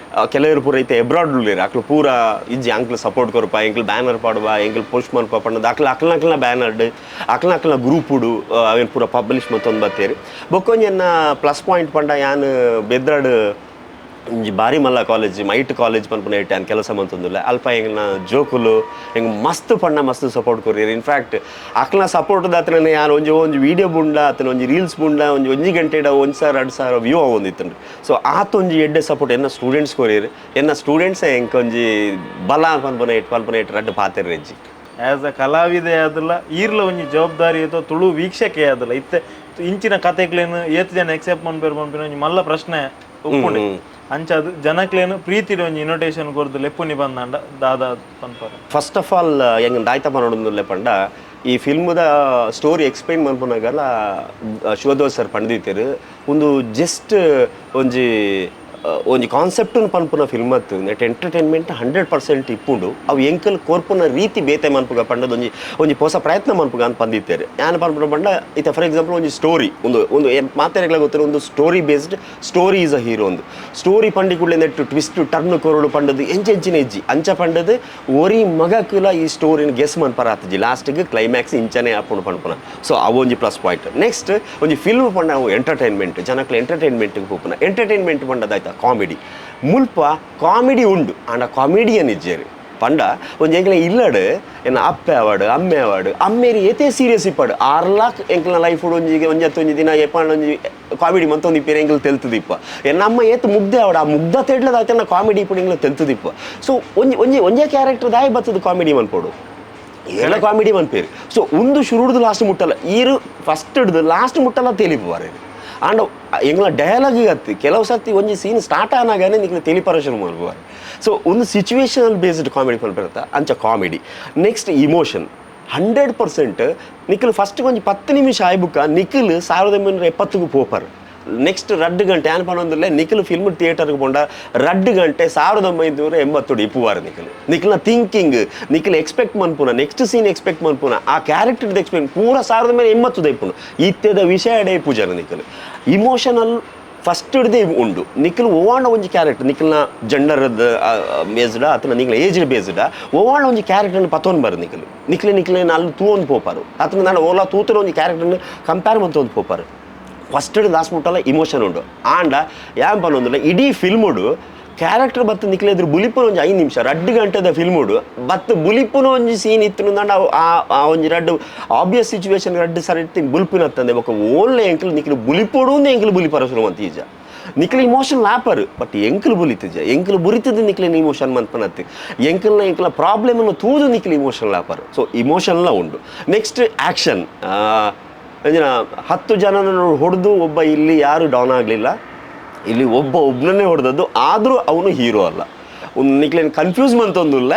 ಕೆಲವರು ಪೂರ ಐತೆ ಎಬ್ರಾಡ್ ಉಳ್ಳೇರು ಅಕ್ಲು ಪೂರ ಇಜ್ಜಿ ಅಂಕ್ಲು ಸಪೋರ್ಟ್ ಕೊರಪ ಎಂಕ್ಲು ಬ್ಯಾನರ್ ಪಾಡುವ ಎಂಕ್ಲು ಪೋಸ್ಟ್ ಮನ್ಪ ಪಣ್ಣದ ಅಕ್ಲು ಅಕ್ಲನ ಬ್ಯಾನರ್ಡ್ ಅಕ್ಲನ ಅಕ್ಲನ ಗ್ರೂಪುಡು ಅವೇನು ಪೂರ ಪಬ್ಲಿಷ್ ಮತ್ತೊಂದು ಬತ್ತೇರು ಬೊಕ್ಕೊಂಜಿ ಎನ್ನ ಪ್ಲಸ್ ಪಾಯಿಂಟ್ ಪಂಡ ಯಾನ್ ಬೆದ್ರಾಡ್ ಒಂಜಿ ಬಾರಿ ಮಲ್ಲ college mite college ಪನ್ಪುನ ಇಟ್ಟೆ ಕೆಲಸ ಮಂತೊಂದುಲ್ಲ ಅಲ್ಪ ಎಂಗ್ನ ಜೋಕುಲು ಎಂಗ್ ಮಸ್ತ್ ಪಣ್ಣ ಮಸ್ತ್ ಸಪೋರ್ಟ್ ಕೊರಿಯರ್ ಇನ್ಫ್ಯಾಕ್ಟ್ ಅಕ್ಲನ ಸಪೋರ್ಟ್ ದಾತನೇ ಯಾರು ಒಂಜಿ ಒಂಜಿ ವೀಡಿಯೋ ಬುಂಡ ಆತನ ಒಂಜಿ ರೀಲ್ಸ್ ಬುಂಡ ಒಂಜಿ ಒಂಜಿ ಗಂಟೆಡ 1,000 2,000 ವ್ಯೂ ಆವೊಂದಿತ್ತುಂಡು ಸೊ ಆತ ಒಂಜಿ ಎಡ್ಡೆ ಸಪೋರ್ಟ್ ಎನ್ನ ಸ್ಟೂಡೆಂಟ್ಸ್ ಕೊರಿಯರ್ ಎನ್ನ ಸ್ಟೂಡೆಂಟ್ಸ್ ಎಂಕ್ ಒಂಜಿ ಬಲ ಪನ್ಪುನ ಇಟ್ಟು ಪನ್ಪುನ ಇಟ್ಟು ರಡ್ಡು ಪಾತೆರ್ ರೆಜ್ಜಿ ಆ್ಯಸ್ ಅ ಕಲಾವಿದೆ ಆದಲ್ಲ ಈರ್ಲ ಒಂಜಿ ಜವಾಬ್ದಾರಿ ಅಥವಾ ತುಳು ವೀಕ್ಷಕೆ ಆದಲ್ಲ ಇತ್ತೆ ಇಂಚಿನ ಕತೆಕ್ಲೇನು ಏತ್ ಜನ ಎಕ್ಸೆಪ್ಟ್ ಮನ್ಪೇರು ಪನ್ಪಿನ ಒಂಜಿ ಮಲ್ಲ ಪ್ರಶ್ನೆ ಉಪ್ಪುಂಡು ಅಂಚಾದು ಜನಕ್ಲೇನು ಪ್ರೀತಿಡ್ ಒಂಜಿ ಇನ್ವಿಟೇಷನ್ ಕೊರ್ದು ಲೆಪ್ಪುನಿ ಬಂದಾಂಡ ದಾದಾ ಪನ್ಪರ first of all ಹೆಂಗೆ ದಾಯ್ತ ಪನೊಡೊಂದುಲ್ಲೆ ಪಂಡ ಈ ಫಿಲ್ಮ್ದ ಸ್ಟೋರಿ ಎಕ್ಸ್ಪ್ಲೈನ್ ಮನ್ಪುನಾಗಲ ಶಿವದೋಸ್ ಸರ್ ಪಂಡಿತರು ಒಂದು ಜಸ್ಟ್ ಒಂಜಿ ಒಂಜಿ ಕಾನ್ಸೆಪ್ಟನ್ನು ಪನ್ಪುನ ಫಿಲ್ಮ್ ಅತ್ತು ನೆಟ್ ಎಂಟರ್ಟೈನ್ಮೆಂಟ್ 100% ಇಪ್ಪುಂಡು ಅವು ಎಂಕಲ್ ಕೋರ್ಪುನ ರೀತಿ ಬೇತೆ ಮನ್ಪುಗ ಪಂಡದ ಒಂಜಿ ಒಂಜಿ ಹೊಸ ಪ್ರಯತ್ನ ಮನ್ಪುಗ ಅಂತ ಪಂದಿತ್ತೇರು ಯಾನ್ ಪನ್ಪುನ ಪಂಡ ಇತ್ತೆ ಫಾರ್ ಎಕ್ಸಾಂಪಲ್ ಒಂಜಿ ಸ್ಟೋರಿ ಒಂದು ಒಂದು ಮಾತೆರೆಗ್ಲ ಗೊತ್ತಿರೋ ಒಂದು story based story is a hero ಒಂದು ಸ್ಟೋರಿ ಪಂಡಿ ಕೂಡಲೇ net twist turn ಕೊರಡು ಪಂಡದು ಎಂಚೆಂಚಿನ ಹೆಜ್ಜಿ ಅಂಚ ಪಂಡದು ಒರಿ ಮಗಕುಲ ಈ ಸ್ಟೋರಿನ ಗೆಸ್ ಮನ್ಪರ ಆತಜಿ ಲಾಸ್ಟಿಗೆ ಕ್ಲೈಮ್ಯಾಕ್ಸ್ ಇಂಚನೆ ಆಪುಂಡು ಪನ್ಪುನ ಸೊ ಅವೊಂಜಿ plus point next ಒಂಜಿ ಫಿಲ್ಮ್ ಪಂಡ ಅವು ಎಂಟರ್ಟೈನ್ಮೆಂಟ್ ಜನಕ್ಲ ಎಂಟರ್ಟೈನ್ಮೆಂಟ್ಗೆ ಪೋಪುನ ಎಂಟರ್ಟೈನ್ಮೆಂಟ್ ಪಂಡದಾಯ್ತಾ ಕಾಮಿಡಿ ಮುಲ್ಪ ಕಾಮಿಡಿ ಉಂಡು ಆಂಡ ಕಾಮಿಡಿಯನ್ ಇಜ್ಜೇರು ಪಂಡ ಒಂಜಿ ಎಂಕ್ಲ ಇಲ್ಲಡು ಎನ್ನ ಅಪ್ಪೆ ಅವಾಡು ಅಮ್ಮೆ ಅವಾಡು ಅಮ್ಮೇರಿ ಏತೇ ಸೀರಿಯಸ್ ಇಪ್ಪಾಡು 6 ಲಾಕ್ ಎಂಕ್ಲ ಲೈಫ್ ಒಂಜಿ ಒಂಜಿ ಹತ್ತು ಒಂಜಿ ದಿನ ಎಪ್ಪಾಂಡ ಒಂಜಿ ಕಾಮಿಡಿ ಮಂತೊಂದು ಇಪ್ಪೇರು ಎಂಕ್ಲ ತೆಲ್ತದಿಪ್ಪ ಎನ್ನ ಅಮ್ಮ ಏತ್ ಮುಗ್ದೆ ಆವಡು ಆ ಮುಗ್ಧ ತೆಡ್ಲದಾಯ್ತು ಕಾಮಿಡಿ ಇಪ್ಪಡು ಎಂಕ್ಲ ತೆಲ್ತದಿಪ್ಪ ಸೊ ಒಂಜಿ ಒಂಜಿ ಒಂಜೇ ಕ್ಯಾರೆಕ್ಟರ್ ದಾಯಿ ಬತ್ತದ ಕಾಮಿಡಿ ಮನ್ಪೋಡು ಏಳ ಕಾಮಿಡಿ ಮನ್ಪೇರು ಸೊ ಒಂದು ಶುರುಡ್ದು ಲಾಸ್ಟ್ ಮುಟ್ಟಲ್ಲ ಈರು ಫಸ್ಟ್ ಹಿಡ್ದು ಲಾಸ್ಟ್ ಮುಟ್ಟಲ್ಲ ತೇಲಿಪುವಾರೆ ಆಂಡ ಎಂಗ್ಲ ಡಯಲಾಗ್ ಅತ್ತಿ ಕೆಲವು ಸರ್ತಿ ಒಂಜಿ ಸೀನ್ ಸ್ಟಾರ್ಟ್ ಆನಾಗನೆ ನಿಕ್ಲೆ ತೆಲಿಪರ ಶುರು ಮಲ್ಪುವಾರೆ ಸೊ ಒಂದು situational based comedy ಪನ್ಪಿರತ್ತ ಅಂಚ comedy next emotion 100% Nikhil first ಒಂಜಿ 10 ನಿಮಿಷ ಆಯ್ಬುಕ್ಕ ನಿಖಲ್ 1970ಗೆ ಪೋಪರ್ ನೆಕ್ಸ್ಟ್ 2 ಗಂಟೆ ಏನ್ ಪನೊಂದುಲ್ಲೆ ನಿಖಲ್ ಫಿಲ್ಮ್ ಥಿಯೇಟರ್ಗೆ ಪೋಂಡ 2 ಗಂಟೆ 1980 ಇಪ್ಪುವಾರ ನಿಖಲ್ ನಿಖಲ್ನ ಥಿಂಕಿಂಗ್ ನಿಖಲ್ ಎಕ್ಸ್ಪೆಕ್ಟ್ ಮನ್ಪುನ next scene expect ಮನ್ಪುನ ಆ ಕ್ಯಾರೆಕ್ಟರ್ ಎಕ್ಸ್ಪೆಕ್ಟ್ ಪೂರ 1980 ಇಪ್ಪುನು ಇತ್ತೆದ ವಿಷಯ ಎಡೆ ಇಪ್ಪು ಜನ ನಿಖಲ್ ಇಮೋಷನಲ್ ಫಸ್ಟ್ ಹಿಡ್ದೆ ಉಂಡು ನಿಖಲ್ ಓವಾಂಡ ಒಂಜಿ ಕ್ಯಾರೆಕ್ಟರ್ ನಿಖಲ್ನ ಜೆಂಡರ್ ಬೇಸ್ಡ ಅಥವಾ ನಿಖಲ್ ಏಜ್ ಬೇಸ್ಡ ಓವಾಂಡ ಒಂಜಿ ಕ್ಯಾರೆಕ್ಟರ್ನ ಪತ್ತೊಂದು ಬರು ನಿಖಲ್ ನಿಖಲೆ ನಿಖಲೆ ಅಲ್ಲಿ ತೂವೊಂದು ಪೋಪಾರು ಅಥವಾ ನಾನು ಓಲಾ ತೂತರ ಒಂಜಿ ಕ್ಯಾರೆಕ್ಟರ್ನ ಕಂಪೇರ್ ಮಂತೊಂದು ಪೋಪಾರು ಫಸ್ಟ್ ಹಿಡಿದು ಲಾಸ್ಟ್ ಮುಟ್ಟಲ್ಲ ಇಮೋಷನ್ ಉಂಡು ಆಂಡ ಯಾನ್ ಪನೊಂದುಲ್ಲ ಇಡೀ ಫಿಲ್ಮುಡು ಕ್ಯಾರೆಕ್ಟರ್ ಬತ್ತು ನಿಕ್ಲೆದ್ರು ಬುಲಿಪುನ ಒಂಜಿ 5 ನಿಮಿಷ 2 ಗಂಟೆದ ಫಿಲ್ಮುಡು ಬತ್ತು ಬುಲಿಪುನ ಒಂಜಿ ಸೀನ್ ಇತ್ತು ಅಂಡ ಆ ಒಂಜಿ ರಡ್ಡು ಆಬ್ವಿಯಸ್ ಸಿಚುವೇಶನ್ ರಡ್ಡು ಸರಿ ಬುಲ್ಪಿನ ತಂದೆ ಬೊಕ್ಕ ಓನ್ಲೆ ಎಂಕಲ್ ನಿಕ್ಲು ಬುಲಿಪೊಡು ಎಂಕಲ್ ಬುಲಿಪರ ಶುರು ಅಂತ ಈಜ ನಿಕ್ಲು ಇಮೋಷನ್ ಲಾಪರು ಬಟ್ ಎಂಕಲ್ ಬುಲಿತಜ ಎಂಕಲ್ ಬುರಿತದ ನಿಕ್ಲಿನ ಇಮೋಷನ್ ಮನ್ಪನತ್ತು ಎಂಕಲ್ನ ಎಂಕಲ ಪ್ರಾಬ್ಲಮ್ ತೂದು ನಿಕ್ಲು ಇಮೋಷನ್ ಲಾಪರು ಸೊ ಇಮೋಷನ್ಲ ಉಂಡು ನೆಕ್ಸ್ಟ್ ಆ್ಯಕ್ಷನ್ ಅಂಜಿನ 10 ಜನನನ್ನು ಹೊಡೆದು ಒಬ್ಬ ಇಲ್ಲಿ ಯಾರು ಡೌನ್ ಆಗಲಿಲ್ಲ ಇಲ್ಲಿ ಒಬ್ಬನನ್ನೇ ಹೊಡೆದದ್ದು ಆದರೂ ಅವನು ಹೀರೋ ಅಲ್ಲ ಒಂದು ನಿಕ್ಲೇನು ಕನ್ಫ್ಯೂಸ್ ಮಂತೊಂದುಲ್ಲ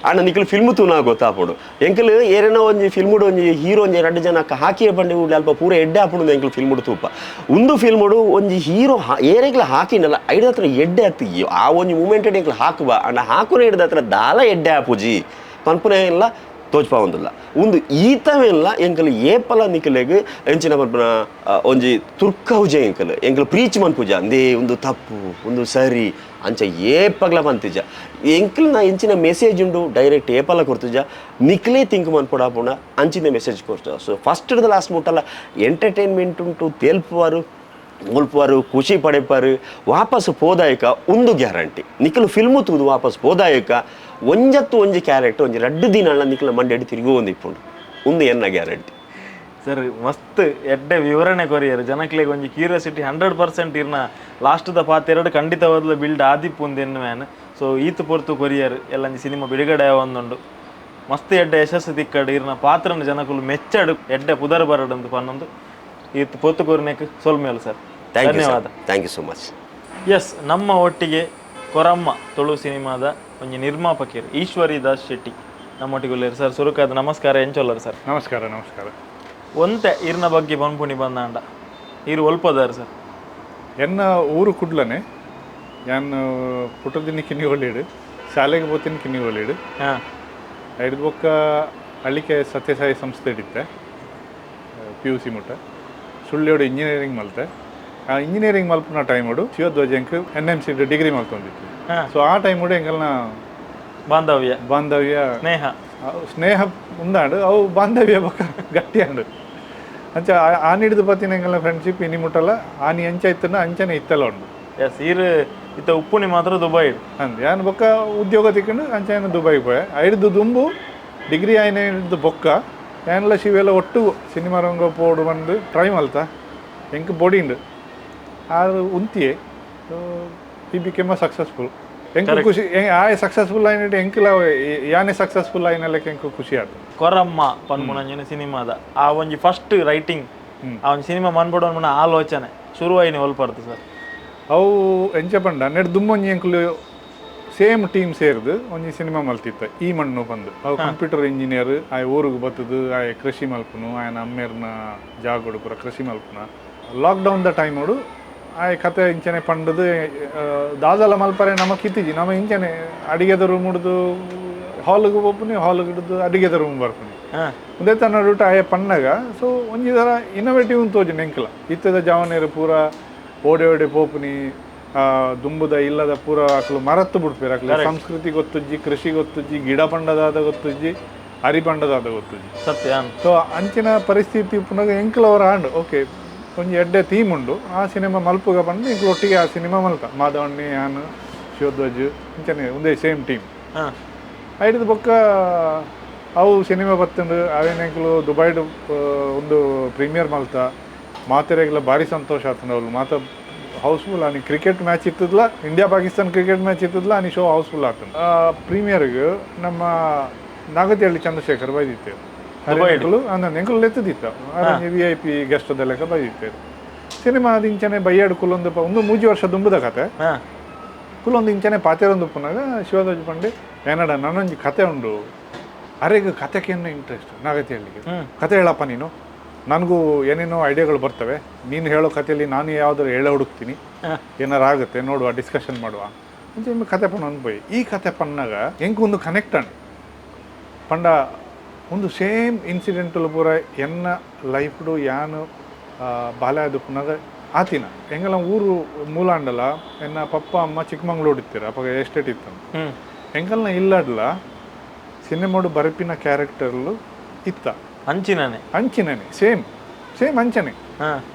ಆಂಡ ನಿಕ್ಲು ಫಿಲ್ಮ್ ತೂನ ಗೊತ್ತಾಪುಡು ಎಂಕಲ್ ಏರೇನೋ ಒಂಜಿ ಫಿಲ್ಮುಡು ಒಂಜಿ ಹೀರೋ ಒಂಜಿ 2 ಜನ ಹಾಕಿಯ ಬಂಡಿ ಅಲ್ಪ ಪೂರ ಎಡ್ಡೆ ಆಪುಂಡು ಎಂಕಲ್ ಫಿಲ್ಮುಡು ತೂಪ ಒಂದು ಫಿಲ್ಮುಡು ಒಂಜಿ ಹೀರೋ ಏರೆಗ್ಲ ಹಾಕಿನಲ್ಲ ಐಡ ಹತ್ರ ಎಡ್ಡೆ ಅತ್ತು ಆ ಒಂಜಿ ಮೂಮೆಂಟ್ ಎಂಕಲ್ ಹಾಕುವ ಅಂಡ ಹಾಕುನ ಹಿಡ್ದ ಹತ್ರ ದಾಲ ಎಡ್ಡೆ ಆಪುಜಿ ಪನ್ಪುನೇ ಇಲ್ಲ ತೋಜ್ಪಾವೊಂದುಲ್ಲ ಒಂದು ಈತವೆಲ್ಲ ಎಂಕಲ್ ಏಪಲ ನಿಕಲೆಗ್ ಎಂಚಿನ ಪನ್ಪುನ ಒಂಜಿ ತುರ್ಕೌಜೆ ಎಂಕಲ್ ಎಂಕಲ್ ಪ್ರೀಚ್ ಮನ್ಪುಜ ಅಂದೇ ಒಂದು ತಪ್ಪು ಒಂದು ಸರಿ ಅಂಚ ಏಪಗ್ಲ ಪಂತಿಜ ಎಂಕಲ್ನ ಎಂಚಿನ ಮೆಸೇಜ್ ಉಂಡು ಡೈರೆಕ್ಟ್ ಏಪಲ ಕೊರ್ತುಜ ನಿಕ್ಲೇ ಥಿಂಕ್ ಮನ್ಪುಡಾಪುಣ ಅಂಚಿನ ಮೆಸೇಜ್ ಕೊರ್ತು so first last ಮುಟ್ಟಲ್ಲ entertainment ಉಂಟು ತೇಲ್ಪುವಾರು ಮುಲ್ಪುವಾರು ಖುಷಿ ಪಡೆಪಾರು ವಾಪಸ್ ಪೋದಾಯಕ ಒಂದು ಗ್ಯಾರಂಟಿ ನಿಖಲು ಫಿಲ್ಮು ತೂದು ವಾಪಸ್ ಪೋದಾಯಕ ಒಂಜತ್ತು ಒಂಜಿ ಕ್ಯಾರೆಕ್ಟರ್ ಒಂಜಿ 2 ದಿನ ಅಲ್ಲ ನಿಖಲ ಮಂಡೆಡ್ ತಿರುಗು ಒಂದು ಇಪ್ಪುಂಡು ಒಂದು ಎನ್ನ ಗ್ಯಾರಂಟಿ ಸರ್ ಮಸ್ತ್ ಎಡ್ಡೆ ವಿವರಣೆ ಕೊರಿಯರ್ ಜನಕ್ಲೆಗ್ ಒಂಜಿ ಕ್ಯೂರಿಯಾಸಿಟಿ 100% ಇರ್ನ ಲಾಸ್ಟ್ ದ ಪಾತ್ ಎರಡು ಖಂಡಿತವಾದ್ಲ ಬಿಲ್ಡ್ ಆದಿಪ್ಪು ಎನ್ನು ಮ್ಯಾನ್ ಸೊ ಈತ್ ಪೊರ್ತು ಕೊರಿಯರ್ ಎಲ್ಲ ಒಂಜಿ ಸಿನಿಮಾ ಬಿಡುಗಡೆ ಒಂದುಂಡು ಮಸ್ತ್ ಎಡ್ಡೆ ಯಶಸ್ಸು ತಿಕ್ಕಡು ಇರ್ನ ಪಾತ್ರನ ಜನಕುಲು ಮೆಚ್ಚಡು ಎಡ್ಡೆ ಪುದರ್ ಬರಡು ಅಂತ ಪನ್ನೊಂದು ಈತ್ ಪೊರ್ತು ಕೊರಿನೆಕ್ ಸೊಲ್ಮೇಲು ಸರ್ ಧನ್ಯವಾದ thank you so much yes ನಮ್ಮ ಒಟ್ಟಿಗೆ ಕೊರಮ್ಮ ತುಳು ಸಿನಿಮಾದ ಒಂಜಿ ನಿರ್ಮಾಪಕಿಯರು ಈಶ್ವರಿ ದಾಸ್ ಶೆಟ್ಟಿ ನಮ್ಮೊಟ್ಟಿಗೆ ಉಲ್ಲೇರು ಸರ್ ಸುರುಕಾದ ನಮಸ್ಕಾರ ಎಂಚೊಲ್ಲರು ಸರ್ ನಮಸ್ಕಾರ ನಮಸ್ಕಾರ ಒಂತೆ ಇರ್ನ ಬಗ್ಗೆ ಪನ್ಪುಣಿ ಬಂದಾಂಡ ಇರು ಒಲ್ಪದಾರು ಸರ್ ಎನ್ನ ಊರು ಕುಡ್ಲನೆ, ಯಾನ್ ಪುಟ್ಟದಿನಿ ಕಿನ್ನಿಗೋಳಿಡು, ಶಾಲೆಗೆ ಪೋತೀನಿ ಕಿನ್ನಿಗೋಳಿಡು. ಐದು ಬೊಕ್ಕ ಅಳ್ಳಿಕೆ ಸತ್ಯಸಾಯಿ ಸಂಸ್ಥೆ ಇಡಿತ್ತೆ P U C ಮುಟ್ಟ. ಸುಳ್ಯೋಡು ಇಂಜಿನಿಯರಿಂಗ್ ಮಲ್ತೆ. ಆ ಇಂಜಿನಿಯರಿಂಗ್ ಮಲ್ಪುನ ಟೈಮುಡು ಶಿವಧ್ವಜ ಎಂಕ್ N M C degree ಮಲ್ತೊಂದಿತ್ತು. So ಆ ಟೈಮುಡು ಎಂಕಲ್ನ ಬಾಂಧವ್ಯ ಬಾಂಧವ್ಯ ಸ್ನೇಹ ಸ್ನೇಹ ಉಂದಾಂಡು, ಅವು ಬಾಂಧವ್ಯ ಬೊಕ್ಕ ಗಟ್ಟಿಯಾಂಡು. ಅಂಚ ಆನಿಡ್ದು ಪತ್ತಿನ ಎಂಕಲ್ನ ಫ್ರೆಂಡ್ಶಿಪ್ ಇನಿ ಮುಟ್ಟಲ್ಲ, ಆನಿ ಅಂಚ ಇತ್ತನ ಅಂಚನೆ ಇತ್ತಲ್ಲ ಉಂಡು. ಎಸ್, ಈರ್ ಇತ್ತ ಉಪ್ಪುನಿ ಮಾತ್ರ ದುಬೈ ಅಂದ್ ಯಾನ್ ಬೊಕ್ಕ ಉದ್ಯೋಗ ತಿಕ್ಕೊಂಡು ಅಂಚ ಏನು ದುಬೈಗೆ ಪೋಯೆ. ಐಡ್ದು ದುಂಬು ಡಿಗ್ರಿ ಆಯ್ನ ಹಿಡ್ದು ಬೊಕ್ಕ ಯಾನ್ಲ ಶಿವೆಲ್ಲ ಒಟ್ಟು ಸಿನಿಮಾ ರಂಗ ಪೋಡು ಬಂದು ಟ್ರೈ ಮಲ್ತ ಎಂಕ್ ಬೊಡಿಂಡು ಆರು ಉಂತಿಯೇ. So he became a successful. ಎಂಕ್ ಖುಷಿ ಆಯ್ ಸಕ್ಸಸ್ಫುಲ್ ಆಯ್ನ ಎಂಕ್ಲ ಯಾನೇ ಸಕ್ಸಸ್ಫುಲ್ ಆಯ್ನಲೆಕ್ಕ ಎಂಕ್ ಖುಷಿ ಆಯ್ತು. ಕೊರಮ್ಮ ಪನ್ಪುನಂಚಿನ ಸಿನಿಮಾದ ಆ ಒಂಜಿ ಫಸ್ಟ್ ರೈಟಿಂಗ್, ಆ ಒಂಜಿ ಸಿನಿಮಾ ಮನ್ಪೊಡು ಪನ್ಪುನ ಆಲೋಚನೆ ಶುರುವಾಯಿನಿ ಒಲ್ಪರ್ದು ಸರ್? ಅವು ಎಂಚ ಪಂಡ ನೆಡ್ ದುಮ್ಮೊಂಜಿ ಎಂಕುಲು ಸೇಮ್ ಟೀಮ್ ಸೇರ್ದು ಒಂಜಿ ಸಿನಿಮಾ ಮಲ್ತಿತ್ತ ಈ ಮಣ್ಣು ಬಂದು. ಅವು ಕಂಪ್ಯೂಟರ್ ಇಂಜಿನಿಯರ್, ಆಯ್ ಊರಿಗೆ ಬತ್ತದು, ಆಯ್ ಕೃಷಿ ಮಲ್ಪುನು, ಆಯನ ಅಮ್ಮೇರ್ನ ಜಾಗೋಡು ಪೂರ ಕೃಷಿ ಮಲ್ಪುನ. Lockdown the time ಆಯ್ ಕತೆ ಇಂಚನೆ ಪಂಡದು ದಾದಲ ಮಲ್ಪರೆ ನಮ ಕಿತ್ತಿಜಿ, ನಮ್ಮ ಇಂಚನೆ ಅಡಿಗೆದ ರೂಮ್ ಹಿಡ್ದು ಹಾಲ್ಗೆ ಹೋಗ್ಪುನಿ, ಹಾಲ್ಗೆ ಹಿಡ್ದು ಅಡಿಗೆದ ರೂಮ್ ಬರ್ಪುನಿ. ಒಂದೇ ತನ್ನ ರೂಟ್ ಆಯ ಪಣ್ಣಗ. ಸೊ ಒಂಜಿ ಥರ ಇನ್ನೋವೇಟಿವ್ ತೋಜಿನ ಎಂಕಲ ಇತ್ತದ ಜಾವನೇರು ಪೂರ ಓಡೆ ಓಡೆ ಪೋಪುನಿ, ದುಂಬುದ ಇಲ್ಲದ ಪೂರ ಅಕ್ಲು ಮರತ್ತು ಬಿಡ್ಪೇರು. ಅಕ್ಲು ಸಂಸ್ಕೃತಿ ಗೊತ್ತುಜ್ಜಿ, ಕೃಷಿ ಗೊತ್ತುಜ್ಜಿ, ಗಿಡ ಪಂಡದಾದ ಗೊತ್ತುಜ್ಜಿ, ಅರಿ ಪಂಡದಾದ ಗೊತ್ತುಜ್ಜಿ. ಸತ್ಯ. ಸೊ ಅಂಚಿನ ಪರಿಸ್ಥಿತಿ ಪುನಗ ಎಂಕಲವರ ಆಂಡ್ ಓಕೆ ಒಂಜಿ ಎಡ್ಡೆ ಥೀಮ್ ಉಂಡು ಆ ಸಿನಿಮಾ ಮಲ್ಪುಗ ಬಂದು ಎಂಕ್ಲು ಒಟ್ಟಿಗೆ ಆ ಸಿನಿಮಾ ಮಲ್ತ. ಮಾಧವಣ್ಣಿ, ಯಾನ್, ಶಿವಧ್ವಜ್ ಇಂಚನೆ ಒಂದೇ ಸೇಮ್ ಟೀಮ್. ಐಡ್ದು ಬೊಕ್ಕ ಅವು ಸಿನಿಮಾ ಬತ್ತಂಡು ಅವೇನ ಎಂಕುಲು ದುಬೈಡ್ ಒಂದು ಪ್ರೀಮಿಯರ್ ಮಲ್ತ. ಮಾತೆರೆಗ್ಲ ಭಾರಿ ಸಂತೋಷ ಆತಂಡು. ಅವಳು ಮಾತ ಹೌಸ್ಫುಲ್. ಆನಿ ಕ್ರಿಕೆಟ್ ಮ್ಯಾಚ್ ಇತ್ತದಲ್ಲ, India Pakistan cricket match ಇತ್ತದಲ್ಲ, ಆನಿ show housefull ಆತಂಡು. ಆ ಪ್ರೀಮಿಯರ್ಗೆ ನಮ್ಮ ನಾಗತಿಹಳ್ಳಿ ಚಂದ್ರಶೇಖರ್ ಬೈದಿತ್ತೇವೆ. ಎಂಕುಲು ಅಂದ ಎಂಕುಲು ಲೆತ್ತದಿತ್ತ V I P guest ಲೆಕ್ಕ ಬೈದಿತ್ತೇವೆ. ಸಿನಿಮಾ ಇಂಚನೆ ಬೈಯಾಡು ಕುಲೊಂದು ಒಂದು 3 ವರ್ಷ ದುಂಬುದ ಕತೆ. ಕುಲೊಂದು ಇಂಚನೆ ಪಾತೆರೊಂದು ಪುನಗ ಶಿವಧ್ವಜ ಪಂಡೆ ಏನಡ ನನ್ನೊಂಜಿ ಕತೆ ಉಂಡು, ಅರೆಗ್ ಕತೆಕೇನು ಇಂಟ್ರೆಸ್ಟ್ ನಾಗತಿಹಳ್ಳಿಗೆ, ಕತೆ ಹೇಳಪ್ಪ ನೀನು, ನನಗೂ ಏನೇನೋ ಐಡಿಯಾಗಳು ಬರ್ತವೆ, ನೀನು ಹೇಳೋ ಕಥೆಯಲ್ಲಿ ನಾನು ಯಾವ್ದಾರು ಹೇಳ ಹುಡುಕ್ತೀನಿ, ಏನಾರು ಆಗುತ್ತೆ ನೋಡುವ, ಡಿಸ್ಕಷನ್ ಮಾಡುವ ಅಂತ ನಿಮಗೆ ಕತೆ ಪಣ್ಣ ಪೋಯಿ. ಈ ಕತೆ ಪಣ್ಣಾಗ ಎಂಕ್ ಒಂದು ಕನೆಕ್ಟ್ ಅಂಡ್ ಪಂಡ ಒಂದು ಸೇಮ್ ಇನ್ಸಿಡೆಂಟಲ್ ಪೂರ ಎನ್ನ ಲೈಫ್ಡು ಯಾನು ಬಾಲ್ಯದ ಪುನಗ ಆತಿನ. ಎಂಗಲ ಊರು ಮೂಲಾಂಡಲ ಎನ್ನ ಪಪ್ಪ ಅಮ್ಮ ಚಿಕ್ಕಮಂಗ್ಳೂರು ಇತ್ತೀರ, ಅಪ್ಪ ಎಸ್ಟೇಟ್ ಇತ್ತು. ಎಂಗಲ್ನ ಇಲ್ಲಡ್ಲ ಸಿನಿಮಾಡು ಬರಪಿನ ಕ್ಯಾರೆಕ್ಟರ್ಲು ಇತ್ತ ಅಂಚಿನನೆ ಅಂಚಿನನೆ ಸೇಮ್ ಸೇಮ್ ಅಂಚನೆ.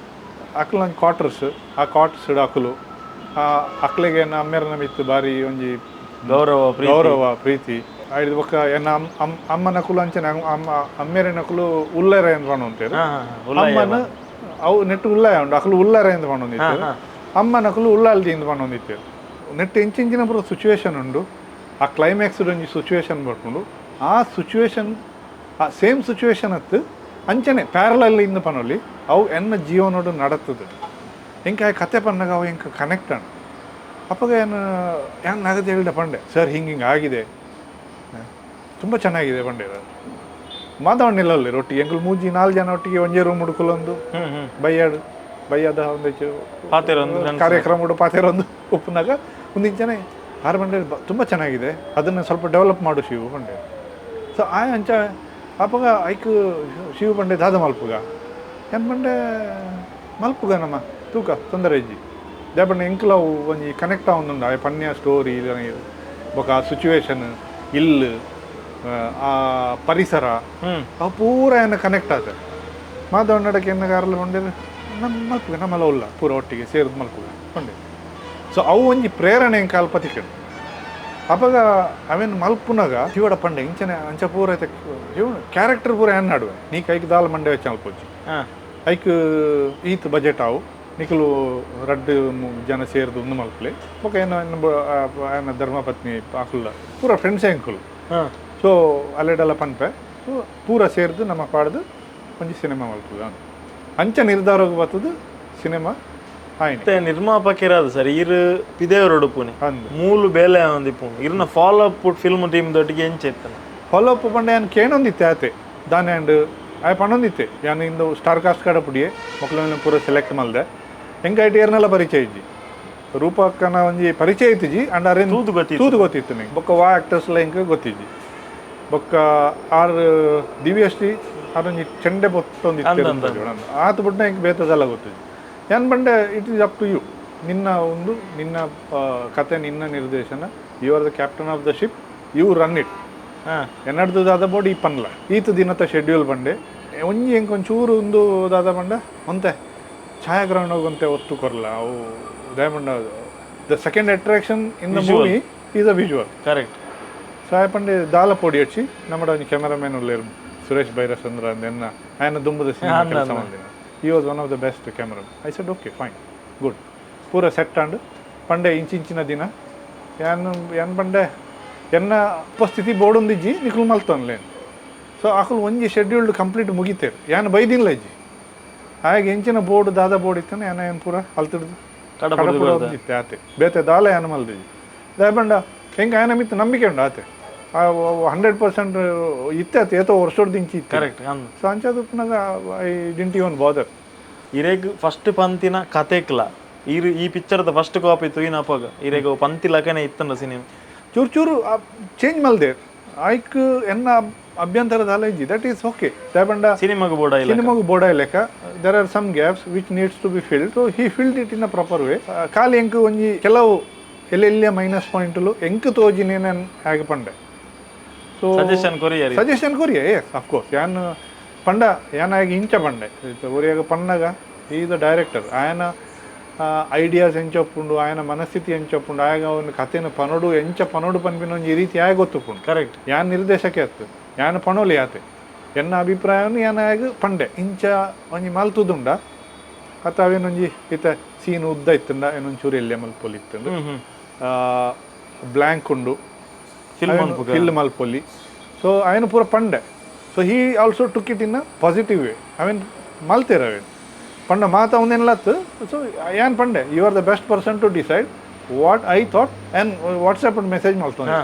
ಅಕ್ಲು ನಂಗೆ ಕ್ವಾರ್ಟರ್ಸ್, ಆ ಕ್ವಾರ್ಟರ್ಸ್ ಅಕ್ಲು ಆ ಅಕ್ಲಿಗೆ ಎನ್ನ ಅಮ್ಮೇರನ ಮಿತ್ತು ಬಾರಿ ಒಂಜಿ ಗೌರವ ಗೌರವ ಪ್ರೀತಿ. ಐದು ಬೊಕ್ಕ ಎನ್ನ ಅಮ್ಮನ ಕುಲು ಅಂಚನೆ ಅಮ್ಮ ಅಮ್ಮೇರನ ಕುಲು ಉಲ್ಲರ ಎಂದು ಪಣ್ಣೊಂತೇರು. ಅಮ್ಮನ ಅವು ನೆಟ್ಟು ಉಲ್ಲಾಯ ಉಂಡು, ಅಕ್ಲು ಉಲ್ಲರ ಎಂದು ಪಣ್ಣೊಂದಿತ್ತೇರು. ಅಮ್ಮನ ಕುಲು ಉಲ್ಲಾಲ್ದಿ ಎಂದು ಪಣ್ಣೊಂದಿತ್ತೇರು. ನೆಟ್ಟು ಇಂಚಿಂಚಿನ ಪೂರ ಸಿಚುವೇಶನ್ ಉಂಡು. ಆ ಕ್ಲೈಮ್ಯಾಕ್ಸ್ ಒಂಜಿ ಸಿಚುವೇಶನ್ ಬರ್ಕೊಂಡು ಆ ಸಿಚುವೇಶನ್ ಆ ಸೇಮ್ ಸಿಚುವೇಶನ್ ಹತ್ತು ಅಂಚನೆ ಪ್ಯಾರಲಲ್ ಇಂದ ಪನೊಲಿ ಅವು ಎನ್ನ ಜೀವನೋಡು ನಡತದೆ. ಎಂಕ ಆ ಕತೆ ಪನ್ನಾಗ ಅವು ಎಂಕ ಕನೆಕ್ಟ್ ಅಣ್ಣ. ಅಪ್ಪಗ ಏನು ಏನು ನಾಗತಿ ಹೇಳಿದ ಪಂಡೆ ಸರ್ ಹಿಂಗೆ ಹಿಂಗೆ ಆಗಿದೆ, ತುಂಬ ಚೆನ್ನಾಗಿದೆ ಪಂಡೆ. ಮಾತಾವಣ್ಣಿಲ್ಲ ಅಲ್ಲಿ ರೊಟ್ಟಿ ಎಂಕುಲು ಮೂಜಿ 4 ಜನ ಒಟ್ಟಿಗೆ ಒಂಜೇ ರೂಮ್ ಹುಡುಕಲೊಂದು ಬೈಯಾಡು ಬೈಯಾದ ಒಂದು ಕಾರ್ಯಕ್ರಮ ಉಡು ಪಾತೆರೊಂದು ಉಪ್ಪುನಾಗ ಒಂದು ಇಂಚನೆ ಆರು ಬಂಡೆ ತುಂಬ ಚೆನ್ನಾಗಿದೆ, ಅದನ್ನು ಸ್ವಲ್ಪ ಡೆವಲಪ್ ಮಾಡು ಶಿವು ಪಂಡೆ. ಸೊ ಆ ಅಂಚ ಅಪ್ಪಗ ಐಕ್ ಶಿವ ಪಂಡೆ ದಾದ ಮಲ್ಪುಗ ಏನು ಪಂಡೆ ಮಲ್ಪುಗ ನಮ್ಮ ತೂಕ ತೊಂದರೆ ಇಜ್ಜಿ ದೇಪಂಡೆ ಎಂಕುಲ ಒಂಜಿ ಕನೆಕ್ಟ್ ಆವೊಂದುಂಡು ಆ ಪನ್ಯ ಸ್ಟೋರಿ ಬೊಕ ಆ ಸಿಚುವೇಶನ್ ಇಲ್ಲು ಆ ಪರಿಸರ ಅವು ಪೂರ ಏನ ಕನೆಕ್ಟ್ ಆತ. ಮಾಧವಣ್ಣಡಕ್ಕೆ ಎನ್ನ ಕಾರಲ್ಲ ಪಂಡೆ ನಮ್ಮ ಮಲ್ಪುಗ ನಮ್ಮಲ್ಲ ಉಲ್ಲ ಪೂರ ಒಟ್ಟಿಗೆ ಸೇರಿದ ಮಲ್ಪುಗ ಪಂಡೆ. ಸೊ ಅವು ಒಂಜಿ ಪ್ರೇರಣೆ ಎಂಕ ಅಲ್ಪ ತಿಕ್ಕಂಡು. ಅಪಗ ಅವೇನು ಮಲ್ಪುನಾಗ ಶಿವಡ ಪಂಡೆ ಇಂಚನೆ ಅಂಚ ಪೂರ ಐತೆ ಶಿವ ಕ್ಯಾರೆಕ್ಟರ್ ಪೂರ ಏನ್ ನಡುವೆ ನೀ ಕೈಗೆ ದಾಲ್ ಮಂಡೆ ವೆಚ್ಚ ಅಲ್ಪೊಚ್ಚಿ ಐಕ್ ಈತ್ ಬಜೆಟ್ ಆವು ನಿಕಲು ರಡ್ಡು ಜನ ಸೇರಿದು ಒಂದು ಮಲ್ಪಲೆ ಬೊಕ ಏನೋ ಏನ ಧರ್ಮಪತ್ನಿ ಅಕುಲ್ಲ ಪೂರ ಫ್ರೆಂಡ್ಸ್ ಎಂಕುಲು. ಸೊ ಅಲ್ಲೆಡೆಲ್ಲ ಪನ್ಪೆ ಸೊ ಪೂರ ಸೇರಿದು ನಮ್ಮ ಪಾಡ್ದು ಒಂಜಿ ಸಿನಿಮಾ ಮಲ್ಪುಗ ಅಂಚ ನಿರ್ಧಾರಕ್ಕೆ ಬರ್ತದೆ ಸಿನಿಮಾ ಮತ್ತೆ ನಿರ್ಮಾಪಕರಾದ ಸರ್ ಇರು ಪಿದೇವರೊಡುಪುನೆ ಮೂಲು ಬೇಲೆ ಒಂದಿಪ್ಪು ಇರ್ನ follow up film team ದೊಟ್ಟಿಗೆ ಎಂಚ ಇತ್ತನ ಫಾಲೋ ಅಪ್ ಪಂಡ ಯಾನ್ ಕೇಣೊಂದಿತ್ತೆ ಆತೆ ದಾನೆ ಅಂಡ್ ಆಯ್ ಪಣೊಂದಿತ್ತೆ ಯಾನ್ ಇಂದು ಸ್ಟಾರ್ ಕಾಸ್ಟ್ ಕಡ ಪುಡಿಯೆ ಮೊಕ್ಲೆನ ಪೂರ ಸೆಲೆಕ್ಟ್ ಮಲ್ದೆ ಎಂಕೈಟ್ ಏರ್ನೆಲ್ಲ ಪರಿಚಯ ಇಜ್ಜಿ ರೂಪಕ್ಕನ ಒಂಜಿ ಪರಿಚಯ ಇತ್ತಿಜಿ ಅಂಡ್ ಅರೇನ್ ತೂದು ಗೊತ್ತಿತ್ತು. ತೂದು ಗೊತ್ತಿತ್ತು ನಿಂಗೆ ಬೊಕ್ಕ ವಾ ಆಕ್ಟರ್ಸ್ಲ ಎಂಕ್ ಗೊತ್ತಿಜ್ಜಿ ಬೊಕ್ಕ ಆರ್ ದಿವ್ಯಶ್ರೀ ಆರೊಂಜಿ ಚೆಂಡೆ ಬೊತ್ತೊಂದಿತ್ತು ಆತ ಬುಡ್ನ ಎಂಕ್ ಬೇತದೆಲ್ಲ ಗೊತ್ತಿಜ್ಜಿ ಏನ್ ಬಂಡೆ it is up to you ನಿನ್ನ ಒಂದು ನಿನ್ನ ಕತೆ ನಿನ್ನ ನಿರ್ದೇಶನ you are the captain of the ship you run it ಎನ್ನಡ್ದು ದಾದ ಬೋರ್ಡ್ ಈ ಪನ್ಲ ಈತ ದಿನದ ಶೆಡ್ಯೂಲ್ ಬಂಡೆ ಒಂಜಿ ಎಂಕ್ ಒಂಚೂರು ಒಂದು ದಾದ ಬಂಡ ಒಂತೆ ಛಾಯಾಗ್ರಹಣ ಒಂತೆ ಒತ್ತು ಕೊರ್ಲ ಅವು ದಯಮಂಡ the second attraction in the movie is a visual. Correct. So ಪಂಡೆ ದಾಲ ಪೊಡಿ ಹಚ್ಚಿ ನಮ್ಮ ಒಂಜಿ ಕ್ಯಾಮರಾಮ್ಯಾನ್ ಉಲ್ಲೇರು ಸುರೇಶ್ ಭೈರಸಂದ್ರ ಅಂದೆನ್ನ ಆಯನ ದುಂಬದ ಸಿನಿಮಾ ಕೆಲಸ ಮಾಡಿದ. He was one of the best cameraman. I said okay fine good ಪೂರ ಸೆಟ್ ಆಂಡ್ ಪಂಡೆ ಇಂಚಿಂಚಿನ ದಿನ ಯಾನ್ ಯಾನ್ ಪಂಡೆ ಎನ್ನ ಉಪಸ್ಥಿತಿ ಬೋರ್ಡೊಂದಿಜ್ಜಿ ನಿಕುಲು ಮಲ್ತೊನ್ಲೇನು. ಸೊ ಅಕುಲು ಒಂಜಿ ಶೆಡ್ಯೂಲ್ಡ್ ಕಂಪ್ಲೀಟ್ ಮುಗಿತೇರು ಯಾನ್ ಬೈದಿಲ್ಲ ಇಜ್ಜಿ ಹಾಗೆ ಎಂಚಿನ ಬೋರ್ಡ್ ದಾದ ಬೋರ್ಡ್ ಇತ್ತಾನೆ ಯಾನ ಏನು ಪೂರ ಅಲ್ತಿಡ್ದು ಕಡಪುಡೊಂದಿತ್ತೆ ಆತೆ ಬೇತೆ ದಾಲ ಯಾನ ಮಲ್ದಿಜ್ಜಿ ದಾಯ ಬಂಡ ಹೆಂಗೆ ಆಯನ ಮಿತ್ತು ನಂಬಿಕೆ ಉಂಡು ಆತೆ 100% ಇತ್ತೆ ಆತೆ ಏತೋ ವರ್ಷೊಡ್ದಿಂಚಿ ಇತ್ತೆ. ಕರೆಕ್ಟ್. ಸೊ ಅಂಚಾದ I didn't even bother. ಇರೆಗ್ first ಪಂತಿನ ಕತೆಕ್ಲ ಇರು ಈ ಪಿಕ್ಚರ್ದ ಫಸ್ಟ್ ಕಾಪಿ ತುಯಿನಪಗ ಇರೆಗ್ ಪಂತಿ ಲಕನೆ ಇತ್ತಂಡ ಸಿನಿಮಾ ಚೂರು ಚೂರು ಚೇಂಜ್ ಮಲ್ದೆ ಐಕ್ ಎನ್ನ ಅಭ್ಯಂತರ ದಾಲ ಇಜ್ಜಿ that is okay. ದಾಯಬಂಡ ಸಿನಿಮಾಗ್ ಬೋರ್ಡ ಇಲ್ಲ ಸಿನಿಮಾಗ್ ಬೋರ್ಡ ಲೆಕ್ಕ there are some gaps which needs to be filled. So he filled it in a proper way. ಖಾಲಿ ಎಂಕ್ ಒಂಜಿ ಕೆಲವು ಎಲ್ಲೆಲ್ಲಿಯ ಮೈನಸ್ ಪಾಯಿಂಟ್ಲು ಎಂಕ್ ತೋಜಿನೇ ನಾನು ಹಾಗೆ ಪಂಡೆ. ಸೊ suggestion courier suggestion Korea S of course ಯಾನ್ ಪಂಡ ಯಾನ್ ಆಗಿ ಇಂಚ ಪಂಡೆ ಒರಿಯಾಗ ಪಣ್ಣಗ ಈ the director ಆಯನ ಐಡಿಯಾಸ್ ಎಂಚೊಪ್ಪುಂಡು ಆಯನ ಮನಸ್ಥಿತಿ ಎಂಚೊಪ್ಪುಂಡು ಆಯಾಗ ಅವನ ಕಥೆನ ಪನೋಡು ಎಂಚ ಪನೋಡು ಪನ್ಪಿನ ಒಂಜಿ ಈ ರೀತಿ ಆಯ ಗೊತ್ತುಪ್ಪುಂಡು. ಕರೆಕ್ಟ್. ಯಾನ್ ನಿರ್ದೇಶಕ ಅತ್ತು ಯಾನ್ ಪಣೋಲಿ ಆತೆ ಎನ್ನ ಅಭಿಪ್ರಾಯವನ್ನು ಯಾನ್ ಆಯಾಗ ಪಂಡೆ ಇಂಚ ಒಂಜಿ ಮಲ್ತುದುಂಡ ಅತ್ತ ಅವೇನೊಂಜಿ ಇತ್ತ ಸೀನ್ ಉದ್ದ ಇತ್ತುಂಡ ಏನೊಂಚೂರು ಎಲ್ಲೆ ಮಲ್ಪೊಲಿ ಇತ್ತುಂಡು ಬ್ಲ್ಯಾಂಕ್ ಉಂಡು ಫಿಲ್ ಮಲ್ಪೊಲಿ. ಸೊ ಆಯನ ಪೂರ ಪಂಡೆ. So he also took it in a positive way. ಅವೇನು ಮಲ್ತೇರ ಅವೇನು ಪಂಡ ಮಾತ ಒಂದೇನಲತ್ತು. ಸೊ ಯಾನ್ ಪಂಡೆ you are the best person to decide what I thought and WhatsApp message ಮಲ್ತೊಂದು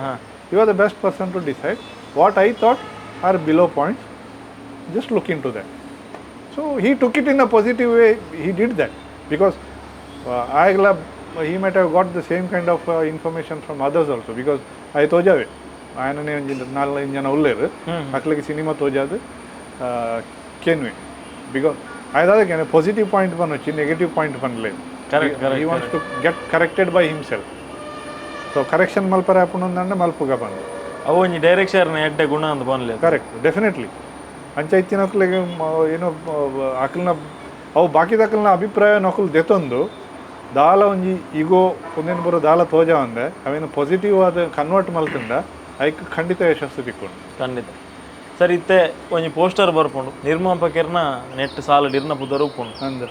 you are the best person to decide what I thought are below points, just look into that. So he took it in a positive way, he did that because ಆಗಲ he might have got the same kind of information from others also because I ತೋಜಾವೆ ಆಯನನೇ ಒಂಜಿ ನಾಲ್ಕೈದು ಜನ ಉಲ್ಲೇರು ಅಕ್ಲಿಗೆ cinema ತೋಜಾದು ಕೆನ್ವೆ because ಆಯ್ದಾದ Ken positive point ಪನ್ನೊಚ್ಚಿ negative point ಪನ್ಲೆ. Correct. He wants to get corrected by himself. So correction ಮಲ್ಪರೆ ಆಪುಂಡು ಮಲ್ಪುಗ ಪಂಡು ಅವು ಒಂಜಿ ಡೈರೆಕ್ಷನ್ ಎಡ್ಡೆ ಗುಣ ಅಂತ ಪನ್ಲೆ. Correct definitely. ಅಂಚ ಇತ್ತಿನಕ್ಲೆಗ್ ಏನೋ ಅಕ್ಲ್ನ ಅವು ಬಾಕಿದಕ್ಲ್ನ ಅಭಿಪ್ರಾಯ ನಕುಲು ದೆತೊಂದು ದಾಲ ಒಂಜಿ ಈಗೋ ಒಂದೇನು ಬರೋ ದಾಲ ತೋಜ ಅಂದೆ ಅವೇನು ಪಾಸಿಟಿವ್ ಆದ ಕನ್ವರ್ಟ್ ಮಲ್ತಂಡ ಐಕ್ ಖಂಡಿತ ಯಶಸ್ಸು ತಿಕ್ಕೊಂಡು. ಖಂಡಿತ ಸರ್. ಇತ್ತೆ ಒಂಜಿ ಪೋಸ್ಟರ್ ಬರ್ಪುಂಡು ನಿರ್ಮಾಪಕರ್ನ ನೆಟ್ ಸಾಲಡ್ ಇರ್ನ ಪುದರ್ ಉಪ್ಪುಂಡು ಅಂದ್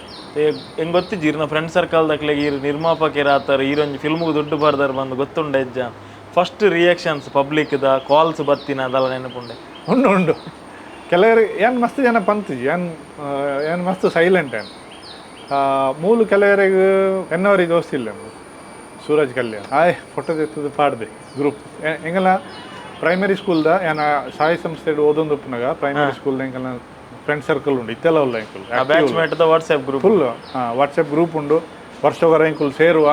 ಹೆಂಗ್ ಗೊತ್ತಿಜ್ಜಿ ಇರ್ನ ಫ್ರೆಂಡ್ ಸರ್ಕಲ್ ದಕ್ಲೆಗ್ ಇರ್ ನಿರ್ಮಾಪಕರ ಆತಾರ ಈರೊಂಜಿ ಫಿಲ್ಮ್ಗೆ ದುಡ್ಡು ಬರ್ದಾರ ಬಂದು ಗೊತ್ತುಂಡ ಹೆಜ್ಜ first reactions public the calls ಬತ್ತಿನ ಅದೆಲ್ಲ ನೆನಪುಂಡೆ? ಉಂಡು ಉಂಡು ಕೆಲವರು ಏನ್ ಮಸ್ತ್ ಜನ ಪಂತಿಜಿ ಏನ್ ಏನ್ ಮಸ್ತ್ ಸೈಲೆಂಟ್ ಏನ್ ಮೂಲು ಕೆಲವರಿಗೆ ಎನ್ನವರಿಗೆ ದೋಸ್ತಿಲ್ಲ ಸೂರಜ್ ಕಲ್ಯಾಣ್ ಆಯ್ ಫೋಟೋ ತೆತ್ತದು ಪಾಡ್ದೆ ಗ್ರೂಪ್ ಎಂಗಲ ಪ್ರೈಮರಿ ಸ್ಕೂಲ್ದ ಏನ ಸಾಯಿ ಸಂಸ್ಥೆ ಓದೊಂದು ಉಪ್ಪುನಾಗ ಪ್ರೈಮರಿ ಸ್ಕೂಲ್ ಎಂಕಲ್ನ ಫ್ರೆಂಡ್ ಸರ್ಕಲ್ ಉಂಡು ಇತ್ತೆಲ್ಲ ಉಲ್ಲ ಎಂಕುಲು batchmate the WhatsApp group full WhatsApp group ಉಂಡು ವರ್ಷವರ ಎಂಕುಲು ಸೇರುವ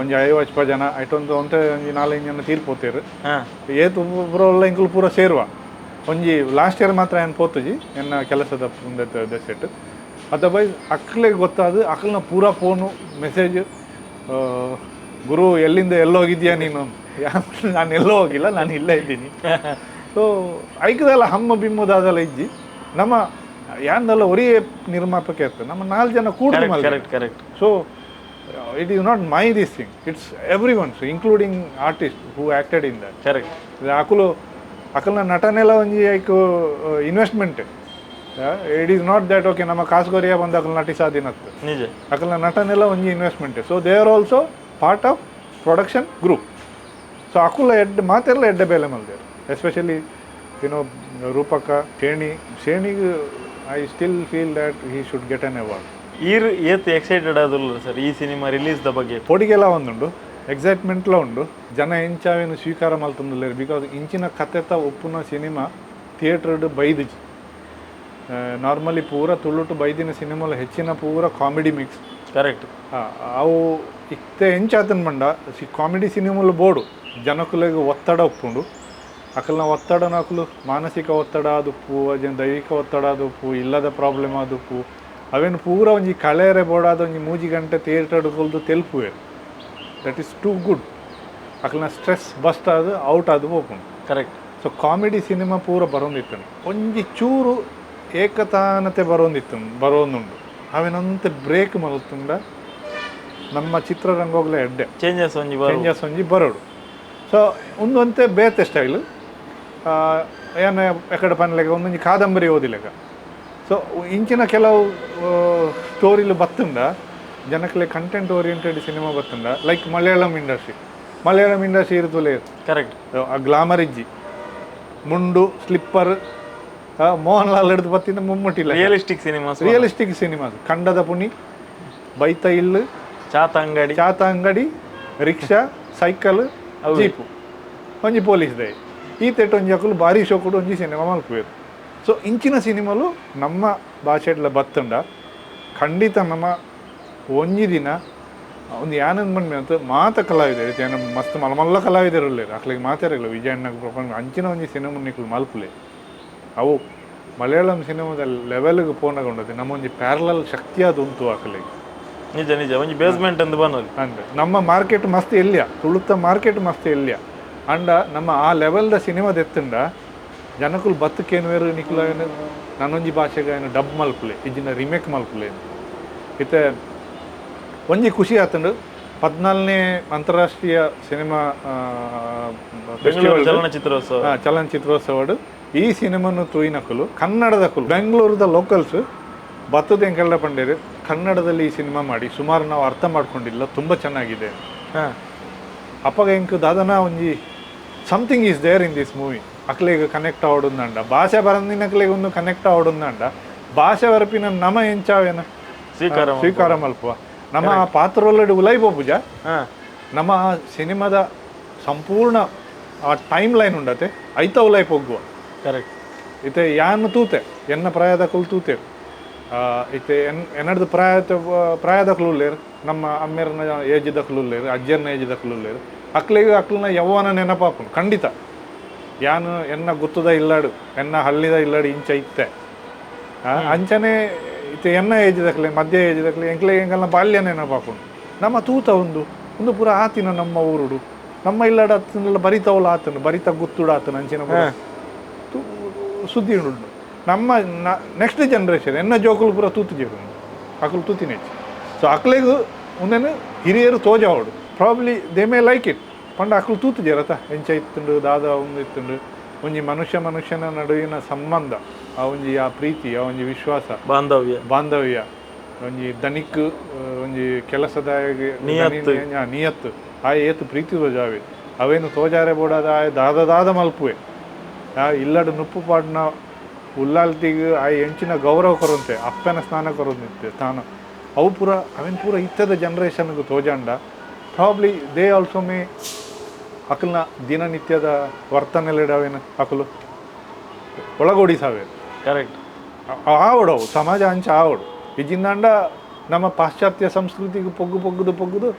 ಒಂಜಿ 50 ಜನ ಐಟೊಂದು ಒಂತೆ ಒಂಜಿ 4-5 ಜನ ತೀರ್ಪೋತೇರು ಏತು ಪೂರ ಉಲ್ಲ ಎಂಕುಲು ಪೂರ ಸೇರುವ ಒಂಜಿ ಲಾಸ್ಟ್ ಇಯರ್ ಮಾತ್ರ ಏನು ಪೋತುಜಿ ಎನ್ನ ಕೆಲಸದ ದೆಸೆಟ್. ಅದರ್ವೈಸ್ ಅಕ್ಲೆಗೆ ಗೊತ್ತಾದ ಅಕ್ಲನ ಪೂರ ಫೋನು ಮೆಸೇಜ್ ಗುರು ಎಲ್ಲಿಂದ ಎಲ್ಲೋಗಿದ್ಯಾ ನೀನು? ನಾನು ಎಲ್ಲೋ ಹೋಗಿಲ್ಲ, ನಾನು ಇಲ್ಲೇ ಇದ್ದೀನಿ. ಸೊ ಐಕದಲ್ಲ ಹಮ್ಮ ಬಿಮ್ಮದಾದಲ್ಲ ಇಜ್ಜಿ ನಮ್ಮ ಯಾಂದಲ್ಲ ಒರೇ ನಿರ್ಮಾಪಕ ಇರ್ತದೆ ನಮ್ಮ 4 ಜನ ಕೂಡ. Correct correct. So it is not my this thing, it's everyone's including artist who acted in that. Correct. ಅಕುಲು ಅಕಲ್ನ ನಟನೆಲ್ಲ ಒಂಜಿ ಐಕ್ investment. It is not that okay ನಮ್ಮ ಕಾಸುಗೊರಿಯ ಬಂದು ಅಕಲ್ ನಟಿಸಾದಿನತ್ತು ನಿಜ. ಅಕಲ್ನ ನಟನೆಲ್ಲ ಒಂಜಿ investment. So they are also part of production group. So ಅಕುಲ ಎಡ್ಡೆ ಮಾತೆಲ್ಲ ಎಡ್ಡೆ ಬೇಲೆ ಮಲ್ದೇರು. ಎಸ್ಪೆಷಲಿ ಯುನೋ ರೂಪಕ Sheni ಶೇಣಿಗೆ I still feel that he should get an award. ಈರ್ ಏತ್ ಎಕ್ಸೈಟೆಡ್ ಆದುಲ್ಲ ಸರ್ ಈ cinema release the ಬಗ್ಗೆ? ಪೊಡಿಗೆಲ್ಲ ಒಂದುಂಡು ಎಕ್ಸೈಟ್ಮೆಂಟ್ಲ ಉಂಡು ಜನ ಎಂಚಾವೇನು ಸ್ವೀಕಾರ ಮಲ್ತೊಂದುಲ್ಲೆರ್ because ಇಂಚಿನ ಕತೆತ ಉಪ್ಪುನ ಸಿನಿಮಾ ಥಿಯೇಟರ್ಡ್ ಬೈದಿಜಿ. ನಾರ್ಮಲಿ ಪೂರ ತುಳುಟು ಬೈದಿನ ಸಿನಿಮಾಲ ಹೆಚ್ಚಿನ ಪೂರ ಕಾಮಿಡಿ ಮಿಕ್ಸ್. Correct. ಅವು ಇತ್ತೆ ಎಂಚಾತನ್ ಮಂಡ ಕಾಮಿಡಿ ಸಿನಿಮಾಲು ಬೋಡು ಜನಕುಲೆಗ್ ಒತ್ತಡ ಉಪ್ಪುಂಡು ಅಕಲ್ನ ಒತ್ತಡನಕುಲು ಮಾನಸಿಕ ಒತ್ತಡ ಆದುಪ್ಪು ಅಜನ್ ದೈಹಿಕ ಒತ್ತಡ ಆದುಪ್ಪು ಇಲ್ಲದ ಪ್ರಾಬ್ಲಮ್ ಆದುಪ್ಪು ಅವೇನು ಪೂರ ಒಂಜಿ ಕಳೆಯರೆ ಬೋಡಾದ ಒಂಜಿ 3 ಗಂಟೆ ಥಿಯೇಟರ್ ಕೊಲ್ದು ತೆಲ್ಪುವೆ. That is too good. ಅಕಲ್ನ stress bust ಆದು ಔಟ್ ಆದು ಪೋಪುಂಡು. Correct. So comedy cinema ಪೂರ ಬರೋಂದಿತ್ತು ಒಂಜಿ ಚೂರು ಏಕತಾನತೆ ಬರೋಂದಿತ್ತು ಬರೋಂದುಂಡು ಅವೇನಂತೆ ಬ್ರೇಕ್ ಮಲ್ತುಂಡ ನಮ್ಮ ಚಿತ್ರರಂಗೋಗ್ಲೇ ಎಡ್ಡೆ ಚೇಂಜಸ್ ಒಂಜಿ ಚೇಂಜಸ್ ಒಂಜಿ ಬರೋಡು. ಸೊ ಒಂದೊಂತೆ ಬೇತೆ ಸ್ಟೈಲ್ ಏನು ಎಕಡೆ ಪನ್ಲೆಗ ಒಂದೊಂಜಿ ಕಾದಂಬರಿ ಓದಿಲೆಗ. ಸೊ ಇಂಚಿನ ಕೆಲವು ಸ್ಟೋರಿಲು ಬತ್ತುಂಡ ಜನಕ್ಲೆ content oriented cinema ಬತ್ತುಂಡ like Malayalam industry. Malayalam industry ಇರ್ತುಲೇ correct. ಆ ಗ್ಲಾಮರ್ ಇಜ್ಜಿ ಮುಂಡು ಸ್ಲಿಪ್ಪರ್ ಮೋಹನ್ ಲಾಲ್ ಹಿಡಿದು ಬತ್ತಿನ ಮುಮ್ಮುಟ್ಟಿಲ್ಲ realistic cinema realistic cinema ಕಂಡದ ಪುಣಿ ಬೈತ ಇಲ್ಲು ಚಾತ ಅಂಗಡಿ ಚಾತ ಅಂಗಡಿ rickshaw cycle jeep ಒಂಜಿ ಪೊಲೀಸ್ ದೈ ಈ ತೆಟ್ಟು ಒಂಜಿ ಅಕುಲು ಭಾರಿ ಶೋಕುಡು ಒಂಜಿ ಸಿನಿಮಾ ಮಲ್ಪುವೆರು. ಸೊ ಇಂಚಿನ ಸಿನಿಮಾಲು ನಮ್ಮ ಭಾಷೆಡ್ಲ ಬತ್ತುಂಡ ಖಂಡಿತ ನಮ್ಮ ಒಂಜಿ ದಿನ ಒಂದು ಯಾನಂದ್ ಬಂದ್ಮೆ ಅಂತ ಮಾತ ಕಲಾವಿದರು ಏನ ಮಸ್ತ್ ಮಲ್ಲ ಮಲ್ಲ ಕಲಾವಿದರು ಉಲ್ಲೇರು ಅಕ್ಲಿಗೆ ಮಾತಾಡಲ್ಲ ವಿಜಯಣ್ಣಗೆ ಪ್ರಪಂಚ ಅಂಚಿನ ಒಂಜಿ ಸಿನಿಮಾ ನಿಕ್ಲು ಮಲ್ಪುಲೆ. ಅವು ಮಲಯಾಳಂ ಸಿನಿಮಾದ ಲೆವೆಲ್ಗೆ ಪೋನಾಗ ಉಂಡದು ನಮ್ಮ ಒಂಜಿ ಪ್ಯಾರಲಲ್ ಶಕ್ತಿಯಾದ ಉಂಟು ಅಕ್ಲಿಗೆ. ನಿಜ ನಿಜ ಒಂಜಿ ಬೇಸ್ಮೆಂಟ್ ಅಂದ್ ಬನ್ನೋಲಿ ಅಂದ್ರೆ ನಮ್ಮ ಮಾರ್ಕೆಟ್ ಮಸ್ತ್ ಎಲ್ಲಿಯ ತುಳುತ್ತ ಮಾರ್ಕೆಟ್ ಮಸ್ತ್ ಎಲ್ಲಿಯ ಅಂಡ ನಮ್ಮ ಆ ಲೆವೆಲ್ದ ಸಿನಿಮಾದ ಎತ್ತುಂಡ ಜನಕುಲು ಬತ್ತಕೇನುವೇರು ನಿಕ್ಲು ಏನು ನಾನೊಂಜಿ ಭಾಷೆಗೆ ಏನು ಡಬ್ ಮಲ್ಪುಲೆ ಇಜ್ಜಿನ ರಿಮೇಕ್ ಮಲ್ಪುಲೆ ಇತ್ತೆ ಒಂಜಿ ಖುಷಿ ಆತಂಡು 14ನೇ ಅಂತಾರಾಷ್ಟ್ರೀಯ ಸಿನಿಮಾ ಫೆಸ್ಟಿವಲ್ ಚಲನಚಿತ್ರೋತ್ಸವ ಚಲನಚಿತ್ರೋತ್ಸವಡು ಈ ಸಿನಿಮಾನು ತೂಯಿನಕುಲು ಕನ್ನಡದಕುಲು ಬೆಂಗಳೂರದ ಲೋಕಲ್ಸ್ ಬತ್ತದ ಎಂಕೆಲ್ಲ ಪಂಡೇರು ಕನ್ನಡದಲ್ಲಿ ಈ ಸಿನಿಮಾ ಮಾಡಿ ಸುಮಾರು ನಾವು ಅರ್ಥ ಮಾಡ್ಕೊಂಡಿಲ್ಲ ತುಂಬ ಚೆನ್ನಾಗಿದೆ. ಅಪ್ಪಗ ಎಂಕ್ ದಾದನ ಒಂಜಿ something is there in this movie ಅಕ್ಲೆಗ್ connect ಆವಡುಂದಂಡ ಭಾಷೆ ಬರಂದಿನಕ್ಲೆಗ್ ಒಂದು ಕನೆಕ್ಟ್ ಆವಡುಂದಂಡ ಭಾಷೆ ಬರಪಿನ ನಮ ಎಂಚಾವೇನ ಸ್ವೀಕಾರ ಮಲ್ಪುವ ನಮ್ಮ ಆ ಪಾತ್ರೊಳಗಡೆ ಉಲೈ ಪೋಪುಜ ನಮ್ಮ ಆ ಸಿನಿಮಾದ ಸಂಪೂರ್ಣ ಆ ಟೈಮ್ ಲೈನ್ ಉಂಡತೆ ಐತ ಉಲೈ ಪೊಗ್ಗುವ. ಕರೆಕ್ಟ್. ಇತ್ತೆ ಯಾನ್ ತೂತೆ ಎನ್ನ ಪ್ರಾಯದಕುಲು ತೂತೆ ಇತ್ತೆ ಎನ್ನಡ್ದು ಪ್ರಾಯದಕುಲು ಉಲ್ಲೇರು ನಮ್ಮ ಅಮ್ಮೇರನ ಏಜ್ ದಕುಲು ಉಲ್ಲೇರು ಅಜ್ಜರ್ನ ಏಜ್ ದಕುಲು ಉಲ್ಲೇರು ಅಕ್ಲೆಗ್ ಅಕ್ಲನ ಯವ್ವನ ನೆನಪಾಪುಂಡು ಖಂಡಿತ. ಯಾನು ಎನ್ನ ಗುತ್ತದ ಇಲ್ಲಾಡು ಎನ್ನ ಹಳ್ಳಿದ ಇಲ್ಲಾಡು ಇಂಚ ಇತ್ತೆ ಅಂಚನೆ ಇತ್ತೆ ಎನ್ನ ಏಜ್ ದಕ್ಲೆ ಮಧ್ಯ ಏಜ್ ದಕ್ಲೆ ಎಂಕ್ಲೆ ಎಂಕಲ್ನ ಬಾಲ್ಯ ನೆನಪಾಪುಂಡು. ನಮ್ಮ ತೂತ ಒಂದು ಒಂದು ಪೂರ ಆತಿನ ನಮ್ಮ ಊರುಡು ನಮ್ಮ ಇಲ್ಲಾಡು ಅತ್ತನೆಲ್ಲ ಬರಿತವಲ್ಲ ಆತನು ಬರಿತ ಗುತ್ತುಡು ಆತನ ಅಂಚಿನ ಸುದ್ದಿ ಉಂಡು. ನಮ್ಮ ನೆಕ್ಸ್ಟ್ ಜನ್ರೇಷನ್ ಎನ್ನ ಜೋಕುಲು ಪೂರ ತೂತು ಜೀವನ ಅಕಲು ತೂತಿನೆಚ್ಚು. ಸೊ ಅಕ್ಲೆಗ್ ಒಂದೇನು ಹಿರಿಯರು ತೋಜಾವಡು probably they may like it ಪಂಡ ಅಕಲು ತೂತು ಜೇರತ ಎಂಚ ಇತ್ತುಂಡು ದಾದ ಒಂದು ಇತ್ತುಂಡು ಒಂಜಿ ಮನುಷ್ಯ ಮನುಷ್ಯನ ನಡುವಿನ ಸಂಬಂಧ ಆ ಒಂಜಿ ಆ ಪ್ರೀತಿ ಆ ಒಂಜಿ ವಿಶ್ವಾಸ ಬಾಂಧವ್ಯ ಬಾಂಧವ್ಯ ಒಂಜಿ ದನಿಕ್ ಒಂಜಿ ಕೆಲಸದ ನಿಯತ್ತು ಆ ಏತು ಪ್ರೀತಿ ತೋಜಾವೆ ಅವೇನು ತೋಜಾರೆ ಬೋಡಾದ ಆ ದಾದ ದಾದ ಮಲ್ಪುವೆ ಆ ಇಲ್ಲಡು ನುಪ್ಪು ಪಾಡ್ನ ಉಲ್ಲಾಲ್ತಿಗೆ ಆ ಎಂಚಿನ ಗೌರವ ಕೊರಂತೆ ಅಪ್ಪನ ಸ್ನಾನ ಕೊರಂತೆ ಸ್ನಾನ ಅವು ಪೂರ ಅವೇನು ಪೂರ ಇತ್ತದ ಜನ್ರೇಷನ್ಗೆ ತೋಜಾಂಡ probably they also May ಅಕಲ್ನ ದಿನನಿತ್ಯದ ವರ್ತನೆಲೆಡ್ ಅವೇನು ಅಕಲು ಒಳಗೋಡಿಸಾವೆ. ಕರೆಕ್ಟ್. ಆವಡವು ಸಮಾಜ ಅಂಚ ಆವಡು ಇಜಿಂದಾಂಡ ನಮ್ಮ ಪಾಶ್ಚಾತ್ಯ ಸಂಸ್ಕೃತಿಗೆ ಪೊಗ್ಗು ಪೊಗ್ಗುದು ಪೊಗ್ಗುದು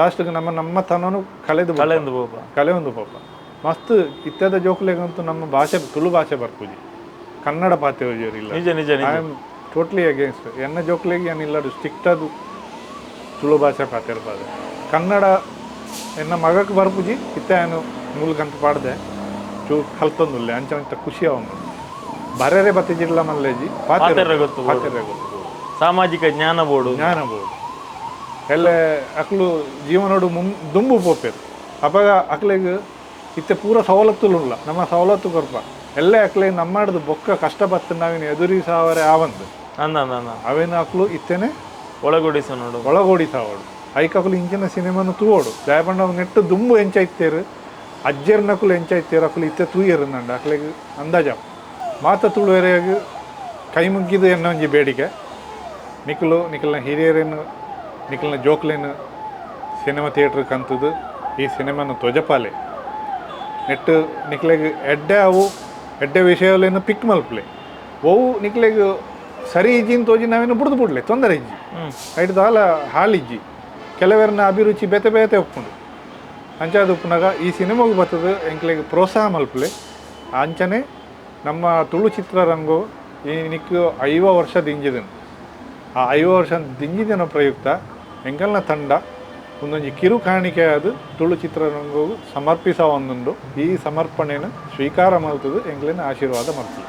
ಲಾಸ್ಟ್ಗೆ ನಮ್ಮ ನಮ್ಮ ತನನು ಕಳೆದು ಕಳೆದು ಪಾಪ ಕಳೆಯೊಂದು ಪಾಪ ಮಸ್ತ್ ಇತ್ಯದ ಜೋಕುಲೆಗಂತೂ ನಮ್ಮ ಭಾಷೆ ತುಳು ಭಾಷೆ ಬರ್ಪುಜಿ ಕನ್ನಡ ಪಾತೆ ಇಲ್ಲ. ನಿಜ ನಿಜ. I am totally against ಎನ್ನ ಜೋಕುಲೆಗೆ ಏನಿಲ್ಲ ಸ್ಟ್ರಿಕ್ಟ್ ಅದು ತುಳು ಭಾಷೆ ಪಾತೆ ಇರ್ಬಾರ್ದು ಕನ್ನಡ ಎನ್ನ ಮಗಕ್ಕೆ ಬರ್ಪುಜಿ ಇತ್ತ ಏನು ಮೂಲಕಂತ ಪಾಡ್ದೆ ಚೂ ಕಲ್ತೊಂದುಲ್ಲೆ ಅಂಚ ಅಂಚ ಖುಷಿ ಅವನು ಬರೆರೆ ಬತ್ತಿಜಿಲ್ಲ ಮಲ್ಲೇಜಿ ಪಾತೆರೆ ಗೊತ್ತು ಪಾತೆರೆ ಗೊತ್ತು ಸಾಮಾಜಿಕ ಜ್ಞಾನ ಬೋಡು ಜ್ಞಾನ ಬೋಡು ಎಲ್ಲ ಅಕ್ಲು ಜೀವನೋಡು ದುಂಬು ಪೋಪೇರು ಅಪಗ ಅಕ್ಲೆಗ್ ಇತ್ತೆ ಪೂರ ಸವಲತ್ತುಲುಲ್ಲ ನಮ್ಮ ಸವಲತ್ತು ಕೊರ್ಪ ಎಲ್ಲ ಅಕ್ಲೆ ನಮ್ಮಾಡ್ದು ಬೊಕ್ಕ ಕಷ್ಟ ಬತ್ತು ನಾವಿನ ಎದುರಿಸಾವರೆ ಆವಂದು ಅವೇನು ಅಕ್ಲು ಇತ್ತೇನೆ ಒಳಗೂಡಿಸ ನೋಡು ಒಳಗೂಡಿಸಾವಡು ಐಕಕುಲು ಇಂಚಿನ ಸಿನಿಮಾನು ತೂವೋಡು ದಯಪಂಡ ನೆಟ್ಟು ದುಂಬು ಎಂಚ ಇತ್ತೇರು ಅಜ್ಜರ್ನಕುಲು ಎಂಚ ಇತ್ತೇರು ಅಕ್ಲು ಇತ್ತೆ ತೂಯರು ನಂಡ ಅಕ್ಲೆಗ್ ಅಂದಾಜ ಮಾತ ತುಳುವೆರೆಗ್ ಕೈ ಮುಗ್ಗಿದು ಎನ್ನ ಒಂಜಿ ಬೇಡಿಕೆ ನಿಕುಲು ನಿಕಲ್ನ ಹಿರಿಯರೇನು ನಿಕಲ್ನ ಜೋಕ್ಲೇನು ಸಿನಿಮಾ ಥಿಯೇಟ್ರ್ ಕಂತದ್ದು ಈ ಸಿನಿಮಾನು ತೊಜಪಾಲೆ ನೆಟ್ಟು ನಿಕ್ಲೆಗ್ ಎಡ್ಡೆ ಅವು ಎಡ್ಡೆ ವಿಷಯಲೇನು ಪಿಕ್ ಮಲ್ಪಲೆ ಒವು ನಿಕ್ಲೆಗ್ ಸರಿ ಇಜ್ಜಿನ್ ತೋಜಿ ನಾವೇನು ಬುಡ್ದು ಬುಡ್ಲೆ ತೊಂದರೆ ಇಜ್ಜಿ. ಐಟ್ ದಾಲ ಹಾಳಿಜ್ಜಿ. ಕೆಲವೆರ್ನ ಅಭಿರುಚಿ ಬೇತೆ ಬೇತೆ ಉಪ್ಪುಂಡು. ಅಂಚಾದ್ ಉಪ್ಪುನಾಗ ಈ ಸಿನಿಮಾಗ್ ಬತ್ತದು ಎಂಕ್ಲೆಗ್ ಪ್ರೋತ್ಸಾಹ ಮಲ್ಪುಲೆ. ಅಂಚನೆ ನಮ್ಮ ತುಳು ಚಿತ್ರರಂಗೊ ಇನಿಕ್ 50 ವರ್ಷ ದಿಂಜಿದನು. ಆ 50 ವರ್ಷ ದಿಂಜಿದಿನ ಪ್ರಯುಕ್ತ ಎಂಕಲ್ನ ತಂಡ ಒಂದೊಂಜಿ ಕಿರು ಕಾಣಿಕೆಯಾದ ತುಳು ಚಿತ್ರರಂಗವು ಸಮರ್ಪಿಸವೊಂದುಂಡು. ಈ ಸಮರ್ಪಣೆಯನ್ನು ಸ್ವೀಕಾರ ಮಲ್ತದು ಎಂಕ್ಲೆನ ಆಶೀರ್ವಾದ ಮಲ್ತದು.